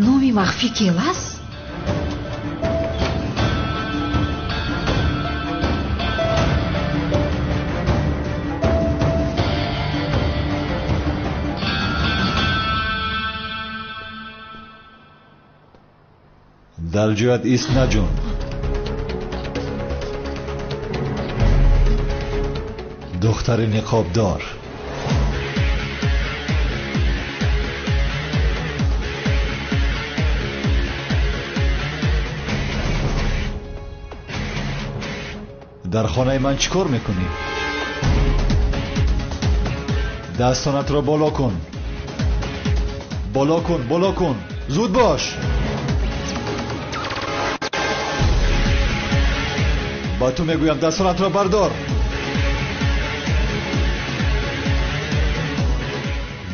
Номи махфӣ Келас? Дар ҷоят ист наҷун. Духтари ниқобдор. Дар хонаи ман чӣ кор мекунӣ? Дастонатро боло кун. Боло кун, боло кун. Зуд бош. Ба ту мегӯям дастонатро бардор.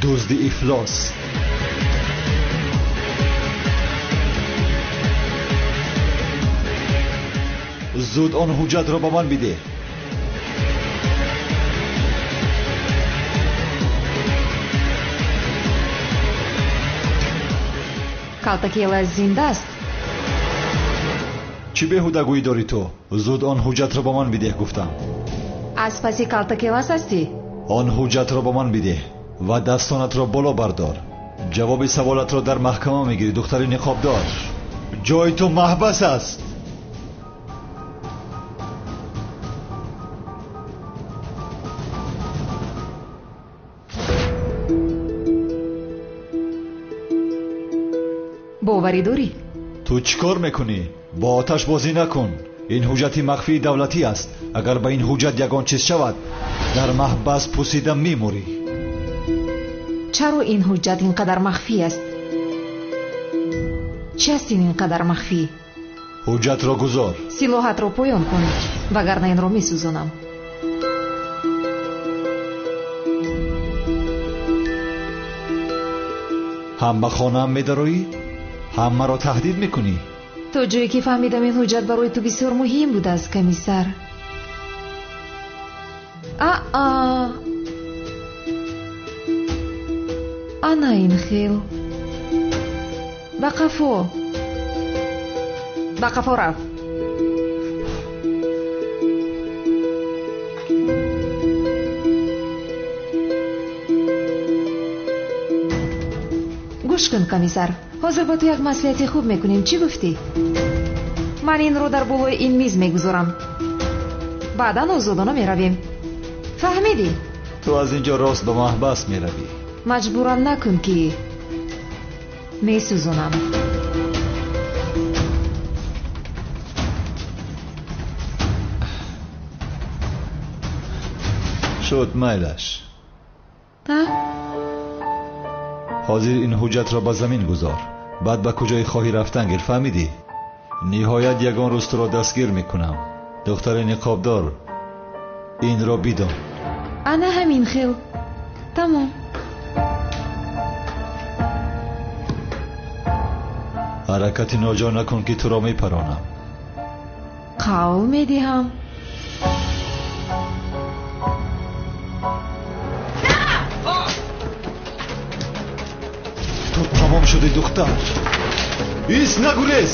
Дузди ифлос. Зуд он ҳуҷҷатро ба ман бидеҳ. Калтакелас зинда аст. Чӣ беҳудагӯӣ дорӣ ту? Зуд он ҳуҷҷатро ба ман бидеҳ гуфтам. Аз паси Калтакелас ҳастӣ? Он ҳуҷҷатро ба ман бидеҳ ва дастонатро боло бардор. Ҷавоби саволатро дар маҳкама мегирӣ, духтари ниқобдор. Ҷои ту маҳбас аст. Боварӣ дорӣ? Ту чӣ кор мекунӣ? Бо оташ бозӣ накун. Ин ҳуҷҷати махфии давлатӣ аст. Агар ба ин ҳуҷҷат ягон чиз шавад, дар маҳбас пусида мемурӣ. Чаро ин ҳуҷҷат ин қадар махфӣ аст? Чӣ аст ин қадар махфӣ? Ҳуҷҷатро гузор. Силоҳатро поён кун, вагарна инро месӯзонам. Ҳам ба хонаам медароӣ, ҳам маро таҳдид мекунӣ. То ҷое ки фаҳмидам ин ҳуҷҷат барои ту бисёр муҳим будааст, комиссар. Аа, ана ин хел. Ба қафо, ба қафо рафт. Гӯш кун, комиссар, ҳозир ба ту як маслиҳати хуб мекунем. Чӣ гуфтӣ? Ман инро дар болои ин миз мегузорам. Баъдан озодона меравем. Фаҳмидӣ? Ту аз ин ҷо рост ба маҳбас меравӣ. Маҷбурам накун ки месӯзонам. Шуд, майлаш. Ҳозир ин ҳуҷҷатро ба замин гузор. Баъд ба куҷое хоҳӣ рафтан гир, фаҳмидӣ? Ниҳоят ягон рӯз туро дастгир мекунам. Духтари ниқобдор, инро бидон. Ана ҳамин хел. Тамом. Ҳаракати ноҷо накун ки туро мепаронам. Қавл медиҳам. Ту тамом шудӣ, духтар. Ист, нагурез!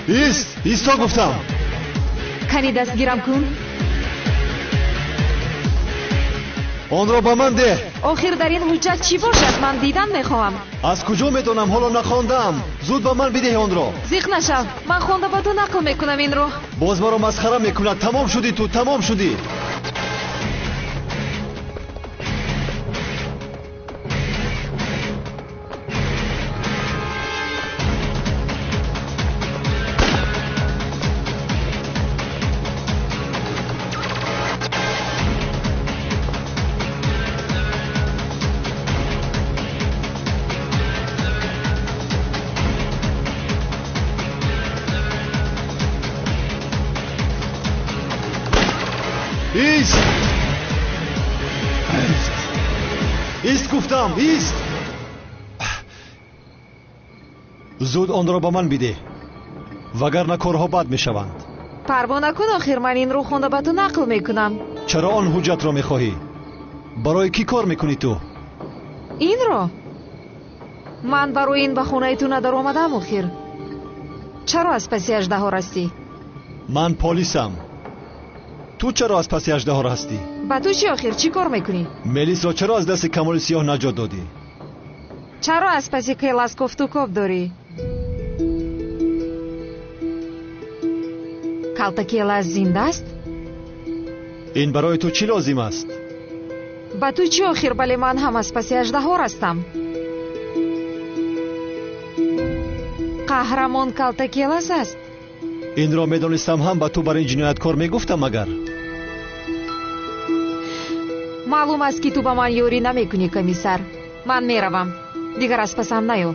Ист, исто гуфтам. Кани дастгирам кун. Онро ба ман деҳ. Охир дар ин ҳуҷҷат чӣ бошад? Ман дидан мехоҳам. Аз куҷо медонам? Ҳоло нахондаам. Зуд ба ман бидеҳ онро. Зиқ нашав, ман хонда ба ту нақл мекунам инро. Боз маро масхара мекунад. Тамом шудӣ ту, тамом шудӣ. Ист гуфтам, ист! Зуд онро ба ман бидеҳ, вагарна корҳо бад мешаванд. Парво накун, охир ман инро хонда ба ту нақл мекунам. Чаро он ҳуҷҷатро мехоҳӣ? Барои кӣ кор мекунӣ ту? Инро? Ман барои ин ба хонаи ту надаромадам охир. Чаро аз паси аждаҳор ҳастӣ? Ман полисам. Ту чаро аз паси аждаҳор ҳастӣ? Ба ту чӣ охир? Чӣ кор мекунӣ? Мелисро чаро аз дасти Камоли Сиёҳ наҷот додӣ? Чаро аз паси Келас кофтукоб дорӣ? Калта Келас зинда аст? Ин барои ту чӣ лозим аст? Ба ту чӣ охир? Бале, ман ҳам аз паси аждаҳор ҳастам. Қаҳрамон Калта Келас аст. Инро медонистам ҳам ба ту бар ин ҷинояткор мегуфтам магар? Маълум аст, ки ту ба ман ёрӣ намекунӣ, комиссар. Ман меравам. Дигар аз пасам наё.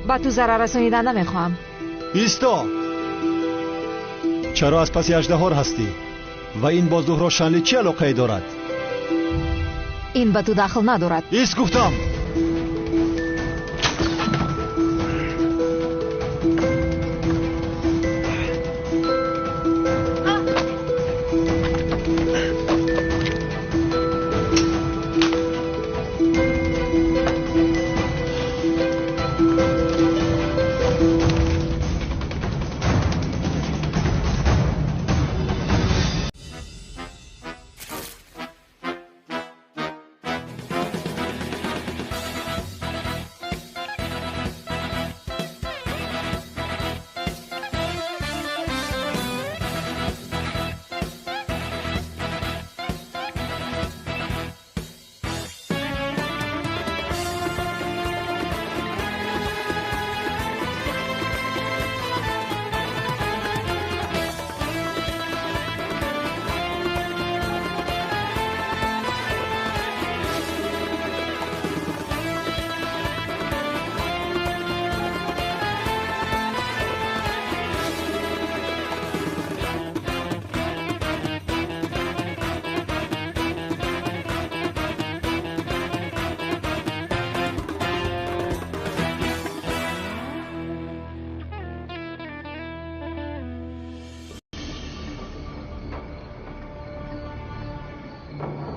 Ба ту зарар расонидан намехоҳам. Исто! Чаро аз паси аждаҳор ҳастӣ? Ва ин бо Зуҳро Шанли чӣ алоқае дорад? Ин ба ту дахл надорад. Ист гуфтам!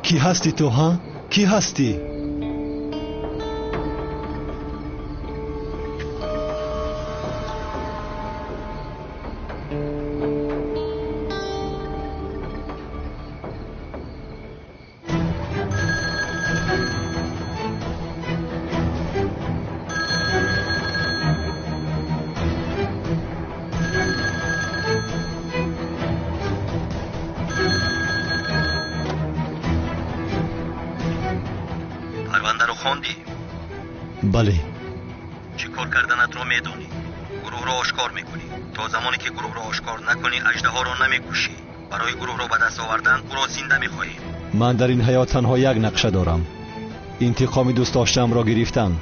Кӣ ҳастӣ ту, ҳа? Кӣ ҳастӣ? Бале. Чӣ кор карданатро медонӣ? Гурӯҳро ошкор мекунӣ. То замоне ки гурӯҳро ошкор накунӣ, аждаҳоро намекушӣ. Барои гурӯҳро ба даст овардан ӯро зинда мехоҳем. Ман дар ин ҳаёт танҳо як нақша дорам. Интиқоми дӯстдоштаамро гирифтан.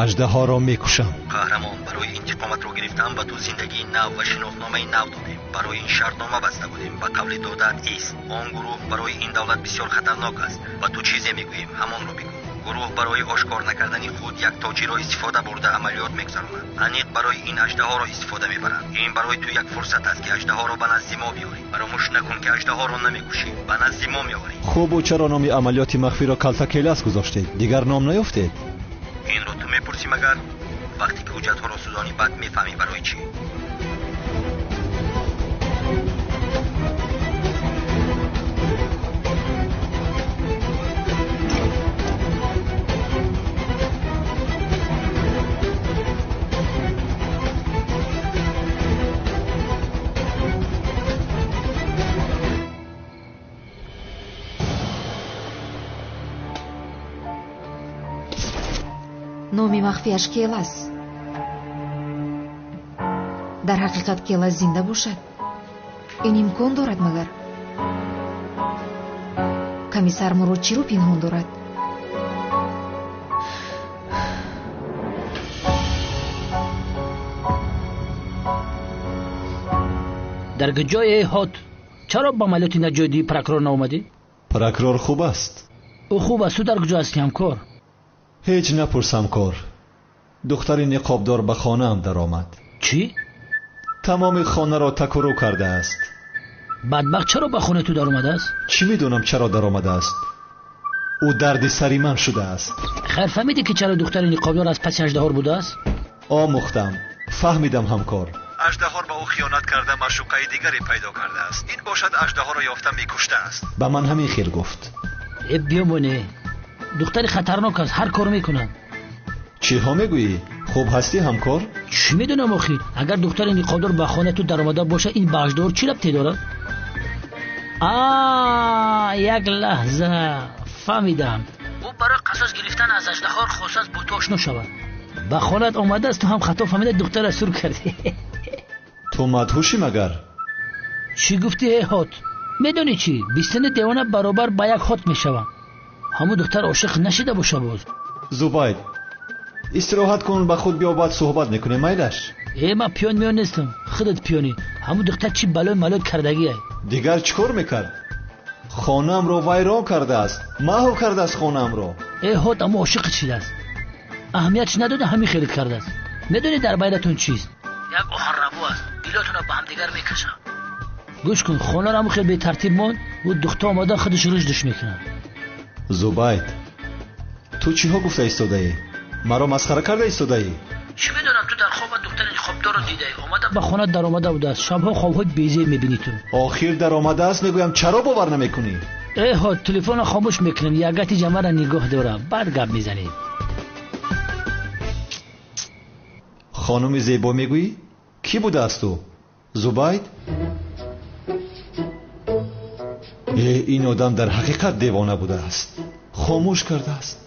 Аждаҳоро мекушам. Қаҳрамон, барои интиқоматро гирифтан ба ту зиндагии нав ва шиносномаи нав додем. Барои ин шартнома баста будем. Ба қавли додаат ист. Он гурӯҳ барои ин давлат бисёр хатарнок аст. Ба ту чизе мегӯем, ҳамонро бигӯ. Гурӯҳ барои ошкор накардани худ як тоҷиро истифода бурда амалиёт мегузаронад. Аниқ барои ин аждаҳоро истифода мебаранд. Ин барои ту як фурсат аст, ки аждаҳоро ба назди мо биёрӣ. Фаромӯш накун, ки аждаҳоро намекушӣ, ба назди мо меорӣ. Хуб, чаро номи амалиёти махфиро Калта Келас гузоштед? Дигар ном наёфтед? Инро ту мепурсӣ магар? Вақте ки ҳуҷҷатҳоро сӯзонӣ, баъд мефаҳмӣ барои чӣ. Номи махфиаш Келас. Дар ҳақиқат Келас зинда бошад? Ин имкон дорад магар? Комиссар Мурод чиро пинҳон дорад? Дар куҷое ҳот? Чаро ба амалиёти наҷотдиҳии прокурор наомадӣ? Прокурор хуб аст. Ӯ хуб аст. Ту дар куҷо ҳастӣ, ҳамкор? Ҳеҷ напурс, ҳамкор. Духтари ниқобдор ба хонаам даромад. Чӣ? Тамоми хонаро такурӯ кардааст. Бадбахт чаро ба хонаи ту даромадааст? Чӣ медонам чаро даромадааст? Ӯ дарди сари ман шудааст. Хайр, фаҳмидӣ ки чаро духтари ниқобдор аз паси аждаҳор будааст? Омӯхтам, фаҳмидам, ҳамкор. Аждаҳор ба ӯ хиёнат карда, маъшуқаи дигаре пайдо кардааст. Ин бошад аждаҳорро ёфта мекуштааст. Ба ман ҳамин хел гуфт. Э, биёмоне, духтари хатарнок аст, ҳар кор мекунад. Чиҳо мегӯӣ? Хуб ҳастӣ, ҳамкор? Чӣ медонам охир? Агар духтари ниқобдор ба хонаи ту даромада бошад, ин ба аждаҳор чӣ рабте дорад? А, як лаҳза, фаҳмидам. Ӯ барои қасос гирифтан аз аждаҳор хостааст бо ту ошно шавад. Ба хонаат омадааст, ту ҳам хато фаҳмида духтара сур кардӣ. Ту мадҳушӣ магар? Чӣ гуфтӣ, э ҳот? Медонӣ чӣ? Бистани девона баробар ба як ҳот мешавад. Ҳамун духтар ошиқ нашида боша боз. Зубайд, истироҳат кун, ба худ биё, баъд суҳбат мекунем, майлаш? Э, ман пиён миён нестам, худат пиёнӣ. Ҳамун духтар чӣ балои малой кардагиай? Дигар чӣ кор мекард? Хонаамро вайрон кардааст, маҳв кардааст хонаамро. Э ҳот, аммо ошиқат шидааст. Аҳамиятш надода, ҳамин хеле кардааст. Медонӣ дар байнатон чист? Як оҳанрабо аст, дилотонро ба ҳамдигар мекашад. Гӯш кун, хонаро ҳамон хел бетартиб монд, ӯ духта омада худаш рушдш мекунад. Зубайд, ту чиҳо гуфта истодаӣ? Маро масхара карда истодаӣ? Чӣ медонам, ту дар хоба духтари хобдорро дидаӣ, омада ба хона даромада будааст. Шабҳо хобҳои безеб мебинӣ ту. Охир даромадааст, мегӯям, чаро бовар намекунӣ? Э ҳо, телефонро хомӯш мекунем, ягати ҷамъаро нигоҳ дора, баъд гап мезанем. Хонуми зебо мегӯӣ? Кӣ будааст ӯ? Зубайд? Э, ин одам дар ҳақиқат девона будааст, хомӯш кардааст.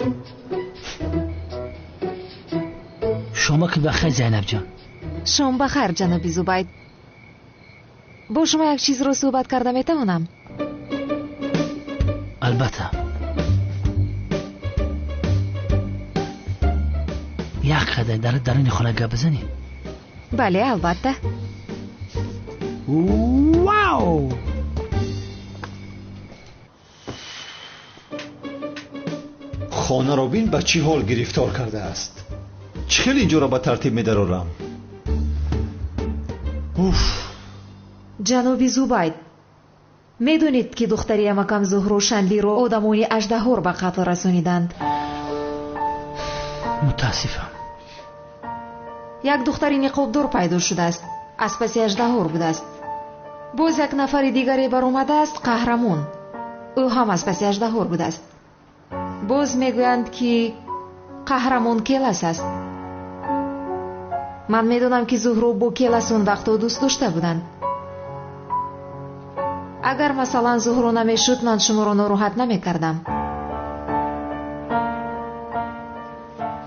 Шома ки бахайр, Зайнабҷон. Шом бахайр, ҷаноби Зубайд. Бо шумо як чизро суҳбат карда метавонам? Албатта. Як қадар дар даруни хона гап бизанем? Бале, албатта. Вау! Хонаро бин ба чӣ ҳол гирифтор кардааст. Чӣ хел инҷоро ба тартиб медарорам? Уф! Ҷаноби Зубайд, медонед ки духтари амакам Зуҳро Шанлиро одамони аждаҳор ба қатл расониданд? Мутаассифам. Як духтари ниқобдор пайдо шудааст, аз паси аждаҳор будааст. Боз як нафари дигаре баромадааст, қаҳрамон. Ӯ ҳам аз паси аждаҳор будааст. Боз мегӯянд ки қаҳрамон Келас аст. Ман медонам ки Зуҳро бо Келас он вақтҳо дӯст дошта буданд. Агар масалан Зуҳро намешуд, ман шуморо нороҳат намекардам.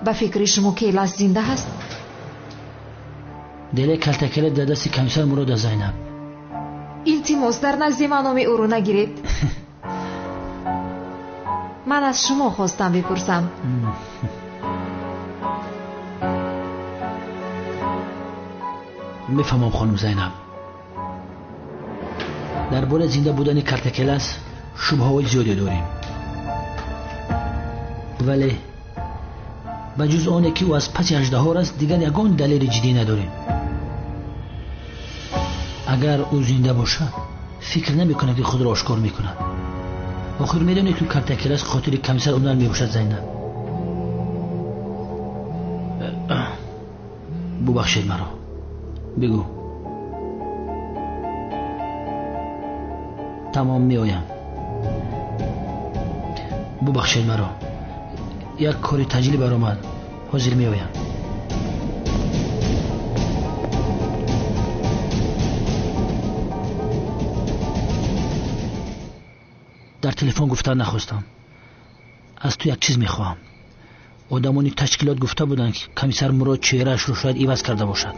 Ба фикри шумо Келас зинда ҳаст? Деле калтакеле дар дасти комиссар Мурод аст, Зайнаб. Илтимос, дар назди ман номи ӯро нагиред. Ман аз шумо хостам бипурсам. Мефаҳмам, хонум Зайнаб. Дар бораи зинда будани калтакелас шубҳаҳои зиёде дорем. Вале ба ҷуз оне ки ӯ аз паси аждаҳор аст, дигар ягон далели ҷиддӣ надорем. Агар ӯ зинда бошад, фикр намекунам ки худро ошкор мекунад. Охир медонед ки калтакелас хотири комиссар Унал мебошад, Зайнаб. Бубахшед маро. Бигӯ. Тамом, меоям. Бубахшед маро. Як кори таҷлӣ баромад. Ҳозир меоям. Дар телефон гуфтан нахостам. Аз ту як чиз мехоҳам. Одамони ташкилот гуфта буданд ки комиссар Мурод чеҳраашро шояд иваз карда бошад.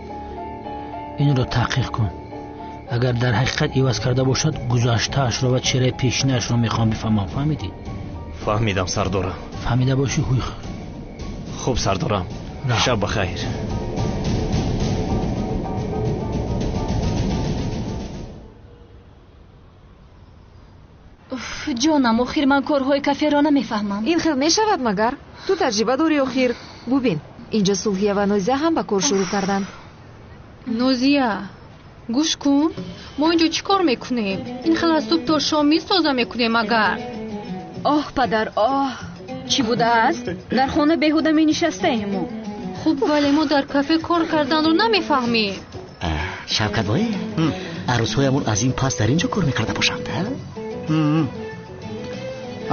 Инро таҳқиқ кун. Агар дар ҳақиқат иваз карда бошад, гузаштаашро ва чеҳраи пешинаашро мехоҳам бифаҳмам. Фаҳмидӣ? Фаҳмидам, сардорам. Фаҳмида бошӣ, ҳуй. Хуб, сардорам. Шаб бахайр. Ҷонам, охир ман корҳои каферо намефаҳмам. Ин хел мешавад магар? Ту таҷриба дорӣ охир. Бубин, инҷо Сулҳия ва Нозия ҳам ба кор шурӯъ карданд. Нозия, гӯш кун, мо инҷо чӣ кор мекунем? Ин хел аз субҳ то шом миз тоза мекунем агар. Оҳ падар, оҳ, чӣ будааст? Дар хона беҳуда менишастаем мо. Хуб, вале мо дар кафе кор карданро намефаҳмем. Шавкатбой, арӯсҳоямон аз ин пас дар ин ҷо кор мекарда бошанд?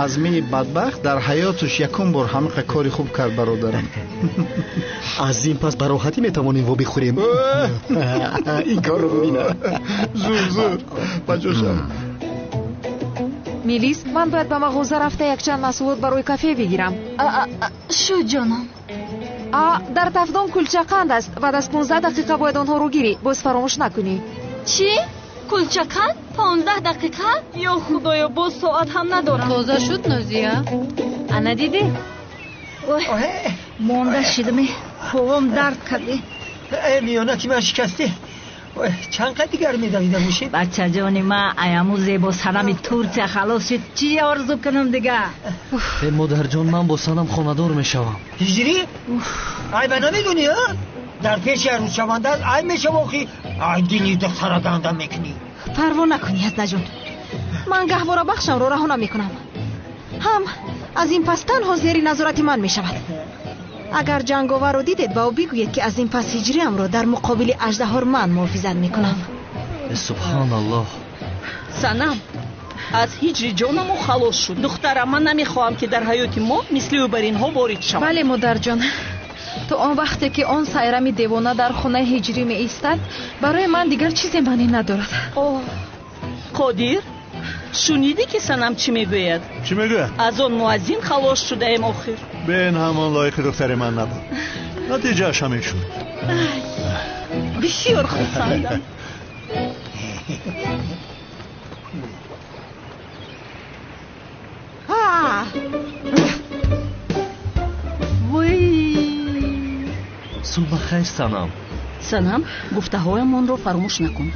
Азмини бадбахт дар ҳаёташ якум бор ҳамақа кори хуб кард, бародарам. Аз ин пас ба роҳатӣ метавонем во бихӯрем. Ин корро бибина. Зур, зур, ба ҷошам. Мелис, ман бояд ба мағоза рафта якчанд маҳсулот барои кафе бигирам. Шуд, ҷонам. Дар тафдон кулчақанд аст. Баъд аз 15 дақиқа бояд онҳоро гирӣ. Боз фаромӯш накунӣ. Чӣ? Кулчақанд? 15 дақиқа? Ё худоё, боз соат ҳам надорам. Тоза шуд, Нозия? Ана дидӣ? Монда шидаме, повом дард карде. Миёна ки ман шикастӣ. Чанд қад дигар медавида бошед? Бачаҷони ма, аяму зебо санами Турсия халос шуд. Чӣ орзу кунам дига? Э модарҷон, ман бо санам хонадор мешавам. Ҳиҷрӣ? Ай ба намедонӣ, а? Дар пеши арӯсшаванда ай мешава охи. Ай дини духтара ганда мекунӣ. Парво накунӣ, Яздаҷон. Ман гаҳворабахшамро раҳо намекунам. Ҳам аз ин пас танҳо зери назорати ман мешавад. Агар ҷанговарро дидед, ба ӯ бигӯед, ки аз ин пас ҳиҷриамро дар муқобили аждаҳор ман муҳофизат мекунам. Субҳоналлоҳ. Санам, аз ҳиҷри ҷонамо халос шуд. Духтарам, ман намехоҳам, ки дар ҳаёти мо мисли ӯ бар инҳо ворид шавад. Бале, модарҷон. То он вақте ки он сайрами девона дар хонаи ҳиҷрӣ меистад, барои ман дигар чизе маънӣ надорад. Оҳ, Қодир, шунидӣ ки санам чӣ мегӯяд? Чӣ мегӯяд? Аз он муаззин халос шудаем охир. Бен ҳамон лоиқи духтари ман набуд. Натиҷааш ҳамин шуд. Бисёр хурсандам. Субҳ бахайр, Санам. Санам, гуфтаҳоямонро фаромӯш накун.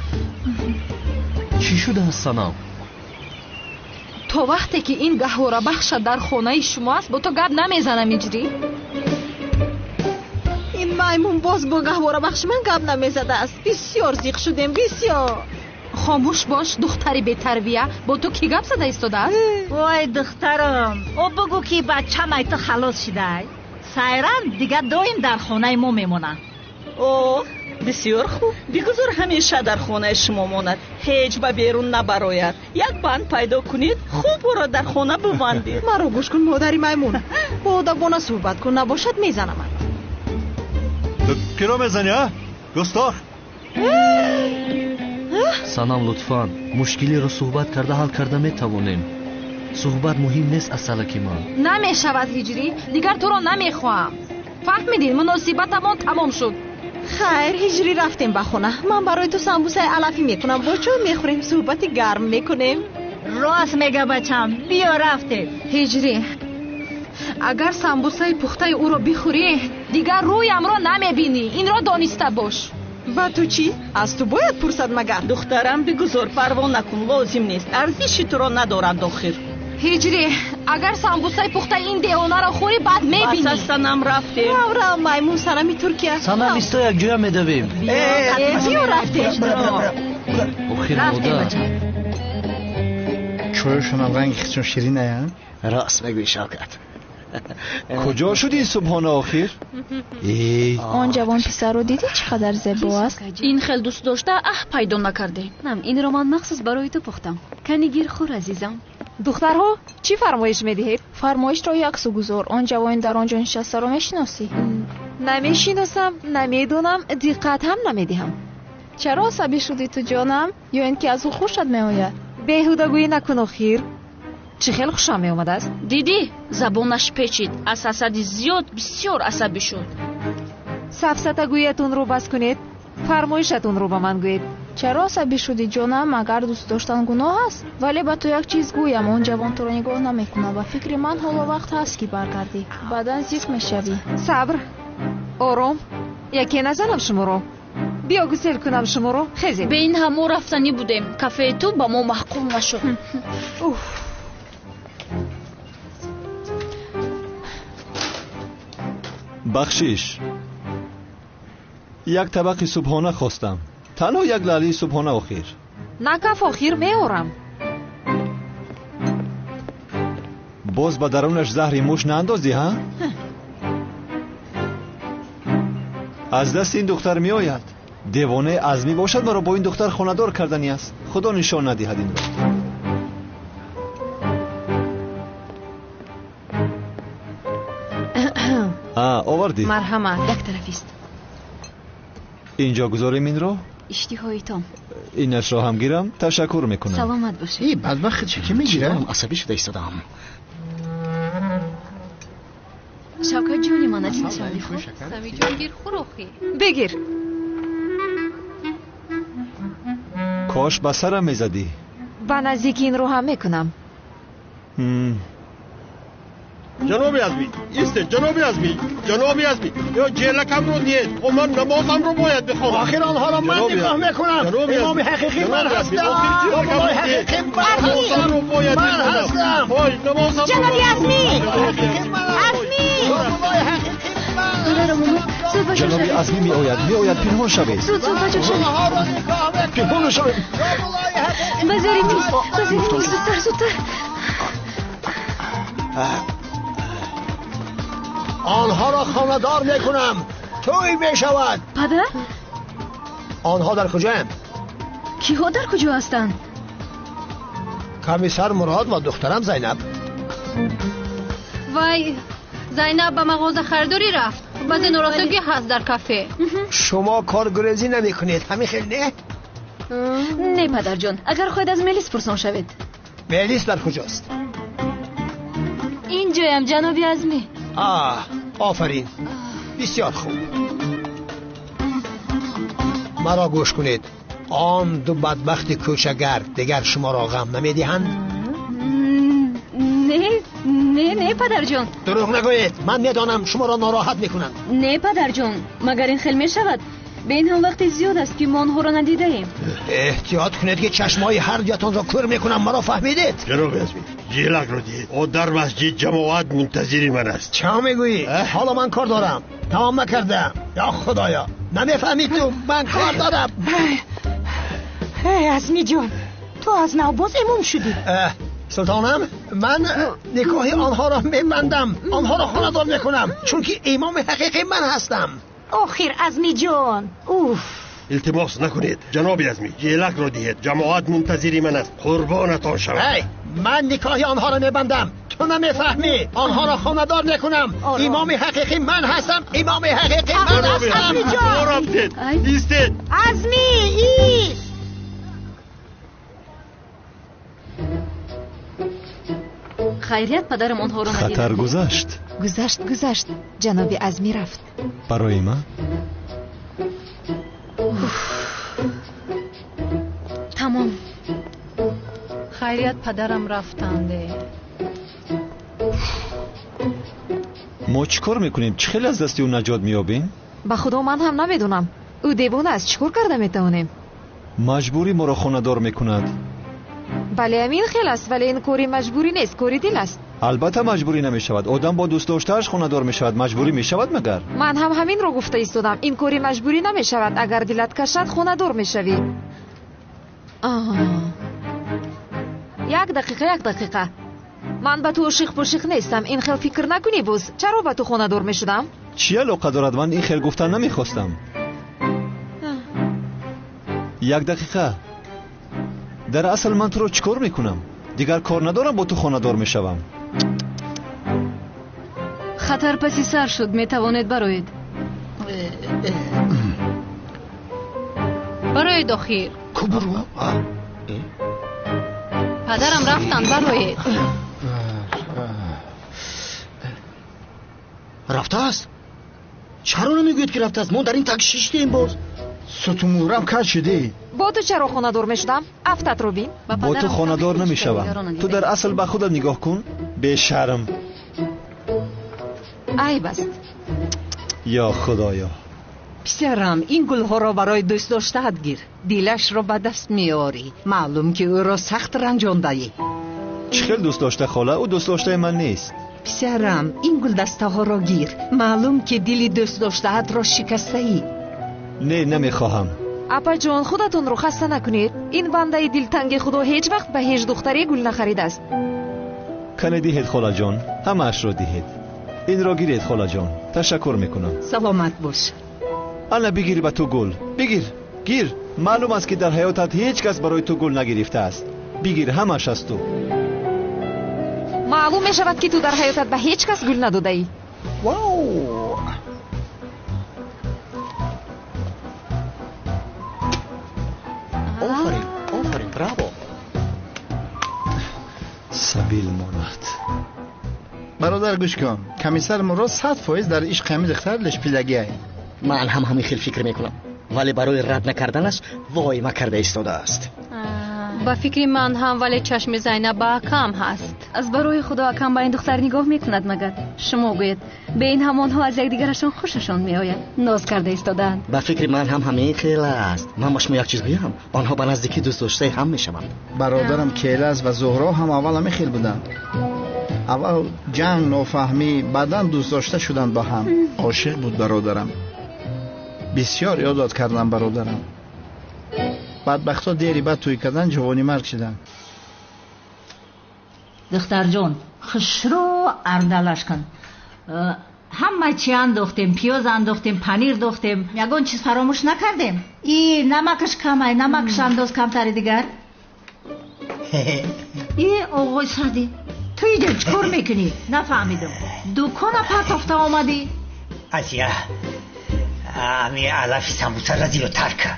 Чӣ шудааст, Санам? То вақте ки ин гаҳворабахша дар хонаи шумо аст, бо ту гап намезанам, Иҷрӣ. Ин маймун боз бо гаҳворабахши ман гап намезадааст. Бисёр зиқ шудем, бисёр. Хомӯш бош, духтари бетарбия. Бо ту кӣ гап зада истодааст? Вой, духтарам, о бугӯ ки бачам ай ту халос шидай. Сайран дигар доим дар хонаи мо мемонад. Оҳ, бисёр хуб. Бигузор ҳамеша дар хонаи шумо монад, ҳеҷ ба берун набарояд. Як банд пайдо кунед, хуб ӯро дар хона бибандед. Маро гӯш кун, модари маймун. Бо одабона суҳбат кун, набошад мезанамат. Киро мезанӣ, а? Густох? Санам, лутфан, мушкилиро суҳбат карда ҳал карда метавонем. Суҳбат муҳим нест, асалаки ман. Намешавад, Ҳиҷрӣ, дигар туро намехоҳам. Фаҳмидӣ, муносибатамон тамом шуд. Хайр, Ҳиҷрӣ, рафтем ба хона. Ман барои ту самбусаи алафӣ мекунам, бо чой мехӯрем, суҳбати гарм мекунем. Рост мега бачам, биё рафтем. Ҳиҷрӣ, агар самбусаи пухтаи ӯро бихӯрӣ, дигар рӯямро намебинӣ. Инро дониста бош. Ба ту чӣ? Аз ту бояд пурсад магар? Духтарам, бигузор, парво накун, лозим нест. Арзиши туро надоранд охир. Ҳиҷрӣ, агар самбусаи пухтаи ин девонаро хӯрӣ, баъд мебинӣ. Бас, Санам, рафтем. Рав, рав, маймун санами Туркия. Санам, исто, якҷоя медавем. Биё рафтем. Охир модар. Чойшонам ранги хичон ширин ая. Рост мегӯӣ, Шавкат. Куҷо шуд ин субҳона охир? Он ҷавон писарро дидӣ, чӣ қадар зебо аст? Ин хел дӯст дошта аҳ пайдо накардем. Инро ман махсус барои ту пухтам. Кани гир хӯр, азизам. Духтарҳо, чӣ фармоиш медиҳед? Фармоишро яксу гузор. Он ҷавони дар он ҷо нишастаро мешиносӣ? Намешиносам, намедонам, диққат ҳам намедиҳам. Чаро асабӣ шудӣ ту, ҷонам? Ё ин ки аз ӯ хушат меояд? Беҳудагӯӣ накун охир. Чӣ хел хушам меомадааст? Дидӣ, забонаш печид. Аз ҳасади зиёд бисёр асабӣ шуд. Сафсатагӯиятонро бас кунед, фармоишатонро ба ман гӯед. Чаро асабӣ шудӣ, ҷонам? Магар дӯст доштан гуноҳ аст? Вале ба ту як чиз гӯям, он ҷавон туро нигоҳ намекунад. Ба фикри ман ҳоло вақт ҳаст, ки баргардӣ. Баъдан зиқ мешавӣ. Сабр, ором, яке назанам шуморо. Биё гусел кунам шуморо, хезед. Бе ин ҳам мо рафтанӣ будем. Кафеи ту ба мо маъқул нашуд. Уф. Бахшиш, як табақи субҳона хостам. Танҳо як лаълии субҳона охир. Накаф, охир меорам. Боз ба дарунаш заҳри муш наандозӣ, ҳа? Аз дасти ин духтар меояд. Девонаи Азмӣ бошад, маро бо ин духтар хонадор кардани аст. Худо нишон надиҳад инро. Овардӣ? Марҳамат, як тарафист. Инҷо гузорем инро? Иштиҳоитон. Инашро ҳам гирам? Ташаккур мекунам. Саломат бошед. И бадбахт чӣ ки мегирам? Асабӣ шуда истодаам. Шавкат ҷони ман, аз ин шавӣ хӯр. Самиҷон, гир, хӯр охир. Бигир. Кош ба сарам мезадӣ. Ба наздики инро ҳам мекунам. Ҷаноби Азмӣ, истед, ҷаноби Азмӣ, ҷаноби Азмӣ, ё ҷелакамро диҳед, о ман намозамро бояд бихонам. Охир онҳоро ман нигоҳ мекунам. Имоми ҳақиқӣ ман ҳастам. Муллои ҳақиқӣ ман ҳастам. Ман ҳастам. Ҷаноби Азмӣ, Азмӣ. Ҷаноби Азмӣ меояд, меояд, пинҳон шавед. Зуд, зуд, ба ҷо шавед. Пинҳон шавед. Ба зери миз, ба зери миз, зудтар, зудтар. Онҳоро хонадор мекунам. Тӯй мешавад. Падар? Онҳо дар куҷоянд? Киҳо дар куҷо ҳастанд? Комиссар Мурод ва духтарам Зайнаб. Вай, Зайнаб ба мағоза харидорӣ рафт. Баъзе норасогӣ ҳаст дар кафе. Шумо коргурезӣ намекунед, ҳамин хел не? Не, падарҷон, агар хоҳед аз Мелис пурсон шавед. Мелис дар куҷост? Инҷоям, ҷаноби Азмӣ. Офарин, бисёр хуб. Маро гӯш кунед. Он ду бадбахти кӯчагард дигар шуморо ғам намедиҳанд? Не, не, не, падарҷон. Дурӯғ нагӯед, ман медонам шуморо нороҳат мекунанд. Не, падарҷон, магар ин хел мешавад? Бе ин ҳам вақти зиёд аст, ки мо онҳоро надидаем. Эҳтиёт кунед, ки чашмҳои ҳар дуятонро кӯр мекунам, маро фаҳмидед? Ҷаноби Азмӣ, ҷелакро диҳед. О дар масҷид ҷамоат мунтазири ман аст. Чӣ мегӯӣ? Ҳоло ман кор дорам, тамом накардаам. Ё худоё, намефаҳмӣ ту, ман кор дорам. Азмӣ ҷон, ту аз нав боз имом шудӣ. Султонам, ман никоҳи онҳоро мебандам, онҳоро хонадор мекунам, чунки имоми ҳақиқӣ ман ҳастам. Охир, Азмӣ ҷон, уф. Илтимос накунед, ҷаноби Азмӣ, ҷелакро диҳед. Ҷамоат мунтазири ман аст, қурбонатон шавам. Эй, ман никоҳи онҳоро мебандам, ту намефаҳмӣ. Онҳоро хонадор мекунам. Имоми ҳақиқӣ ман ҳастам, имоми ҳақиқӣ ман ҳастам. Рафтед, истед. Азмӣ, ист. Хайрият, падарам онҳоро надидам. Хатар гузашт. Гузашт, гузашт. Ҷаноби Азмӣ рафт. Барои ман? Тамом. Хайрият, падарам рафтанде. Мо чӣ кор мекунем? Чӣ хеле аз дасти ӯ наҷот меёбем? Ба худо ман ҳам намедонам. Ӯ девона аст, чӣ кор карда метавонем? Маҷбурӣ моро хонадор мекунад. Бале, ҳамин хел аст, вале ин кори маҷбурӣ нест, кори дил аст. Албатта маҷбурӣ намешавад. Одам бо дӯстдоштааш хонадор мешавад, маҷбурӣ мешавад магар? Ман ҳам ҳаминро гуфта истодам. Ин кори маҷбурӣ намешавад. Агар дилат кашад, хонадор мешавӣ. Як дақиқа, як дақиқа. Ман ба ту ошиқ-пошиқ нестам. Ин хел фикр накунӣ боз. Чаро ба ту хонадор мешудам? Чӣ алоқа дорад? Ман ин хел гуфтан намехостам. Як дақиқа. Дар асл ман туро чӣ кор мекунам? Дигар кор надорам, бо ту хонадор мешавам. Хатар паси сар шуд, метавонед бароед. Бароед охир. Падарам рафтанд, бароед. Рафтааст? Чаро намегӯед, ки рафтааст? Мо дар ин так шиштем боз. Сутумурам кар шудӣ. Бо ту чаро хонадор мешудам? Афтатро бин. Бо ту хонадор намешавам. Ту дар асл ба худат нигоҳ кун, бешарм. Айб аст. Ё худоё. Писарам, ин гулҳоро барои дӯстдоштаат гир. Дилашро ба даст меорӣ. Маълум, ки ӯро сахт ранҷондаӣ. Чӣ хел дӯст дошта, хола? Ӯ дӯстдоштаи ман нест. Писарам, ин гулдастаҳоро гир. Маълум ки дили дӯстдоштаатро шикастаӣ. Не, намехоҳам. Апаҷон, худатонро хаста накунед. Ин бандаи дилтанги худо ҳеҷ вақт ба ҳеҷ духтаре гул нахаридааст. Кане диҳед, холаҷон, ҳамаашро диҳед. Инро гиред, холаҷон, ташаккур мекунам. Саломат бош. Ана бигир ба ту гул, бигир, гир. Маълум аст, ки дар ҳаётат ҳеҷ кас барои ту гул нагирифтааст. Бигир, ҳамааш аз ту. Маълум мешавад, ки ту дар ҳаётат ба ҳеҷ кас гул надодаӣ. Вау! Офарин, офарин, браво! Сабил монад. Бародар, гӯш кун, комиссар Мурод 100% дар ишқи ҳамин духтар лешпидагиай. Ман ҳам ҳамин хел фикр мекунам, вале барои рад накарданаш воима карда истодааст. Ба фикри ман ҳам, вале чашми Зайнаб ба акам ҳаст. Аз барои худо акам ба ин духтар нигоҳ мекунад магар? Шумо гӯед, бе ин ҳамонҳо аз якдигарашон хушашон меояд, ноз карда истодаанд. Ба фикри ман ҳам ҳамин хел аст. Ман ба шумо як чиз гӯям, онҳо ба наздикӣ дӯстдоштаи ҳам мешаванд. Бародарам Келаз ва Зуҳро ҳам аввал ҳамин хел буданд. Аввал ҷанг, нофаҳмӣ, баъдан дӯстдошта шуданд ба ҳам. Ошиқ буд бародарам. Бисёр ёдод кардам бародарам. Бадбахто дери бад тӯй кардан, ҷавони марг шуданд. Духтарҷон, хушрӯ ардалаш кун. Ҳама чи андохтем, пиёз андохтем, панир дохтем, ягон чиз фаромӯш накардем. И намакаш камай, намакаш андоз камтари дигар. И оғои Саъдӣ, ту иҷо чӣ кор мекунӣ? Нафаҳмидам. Дукона партофта омадӣ? Асия, ами алафи самбусаро зиёдтар кар.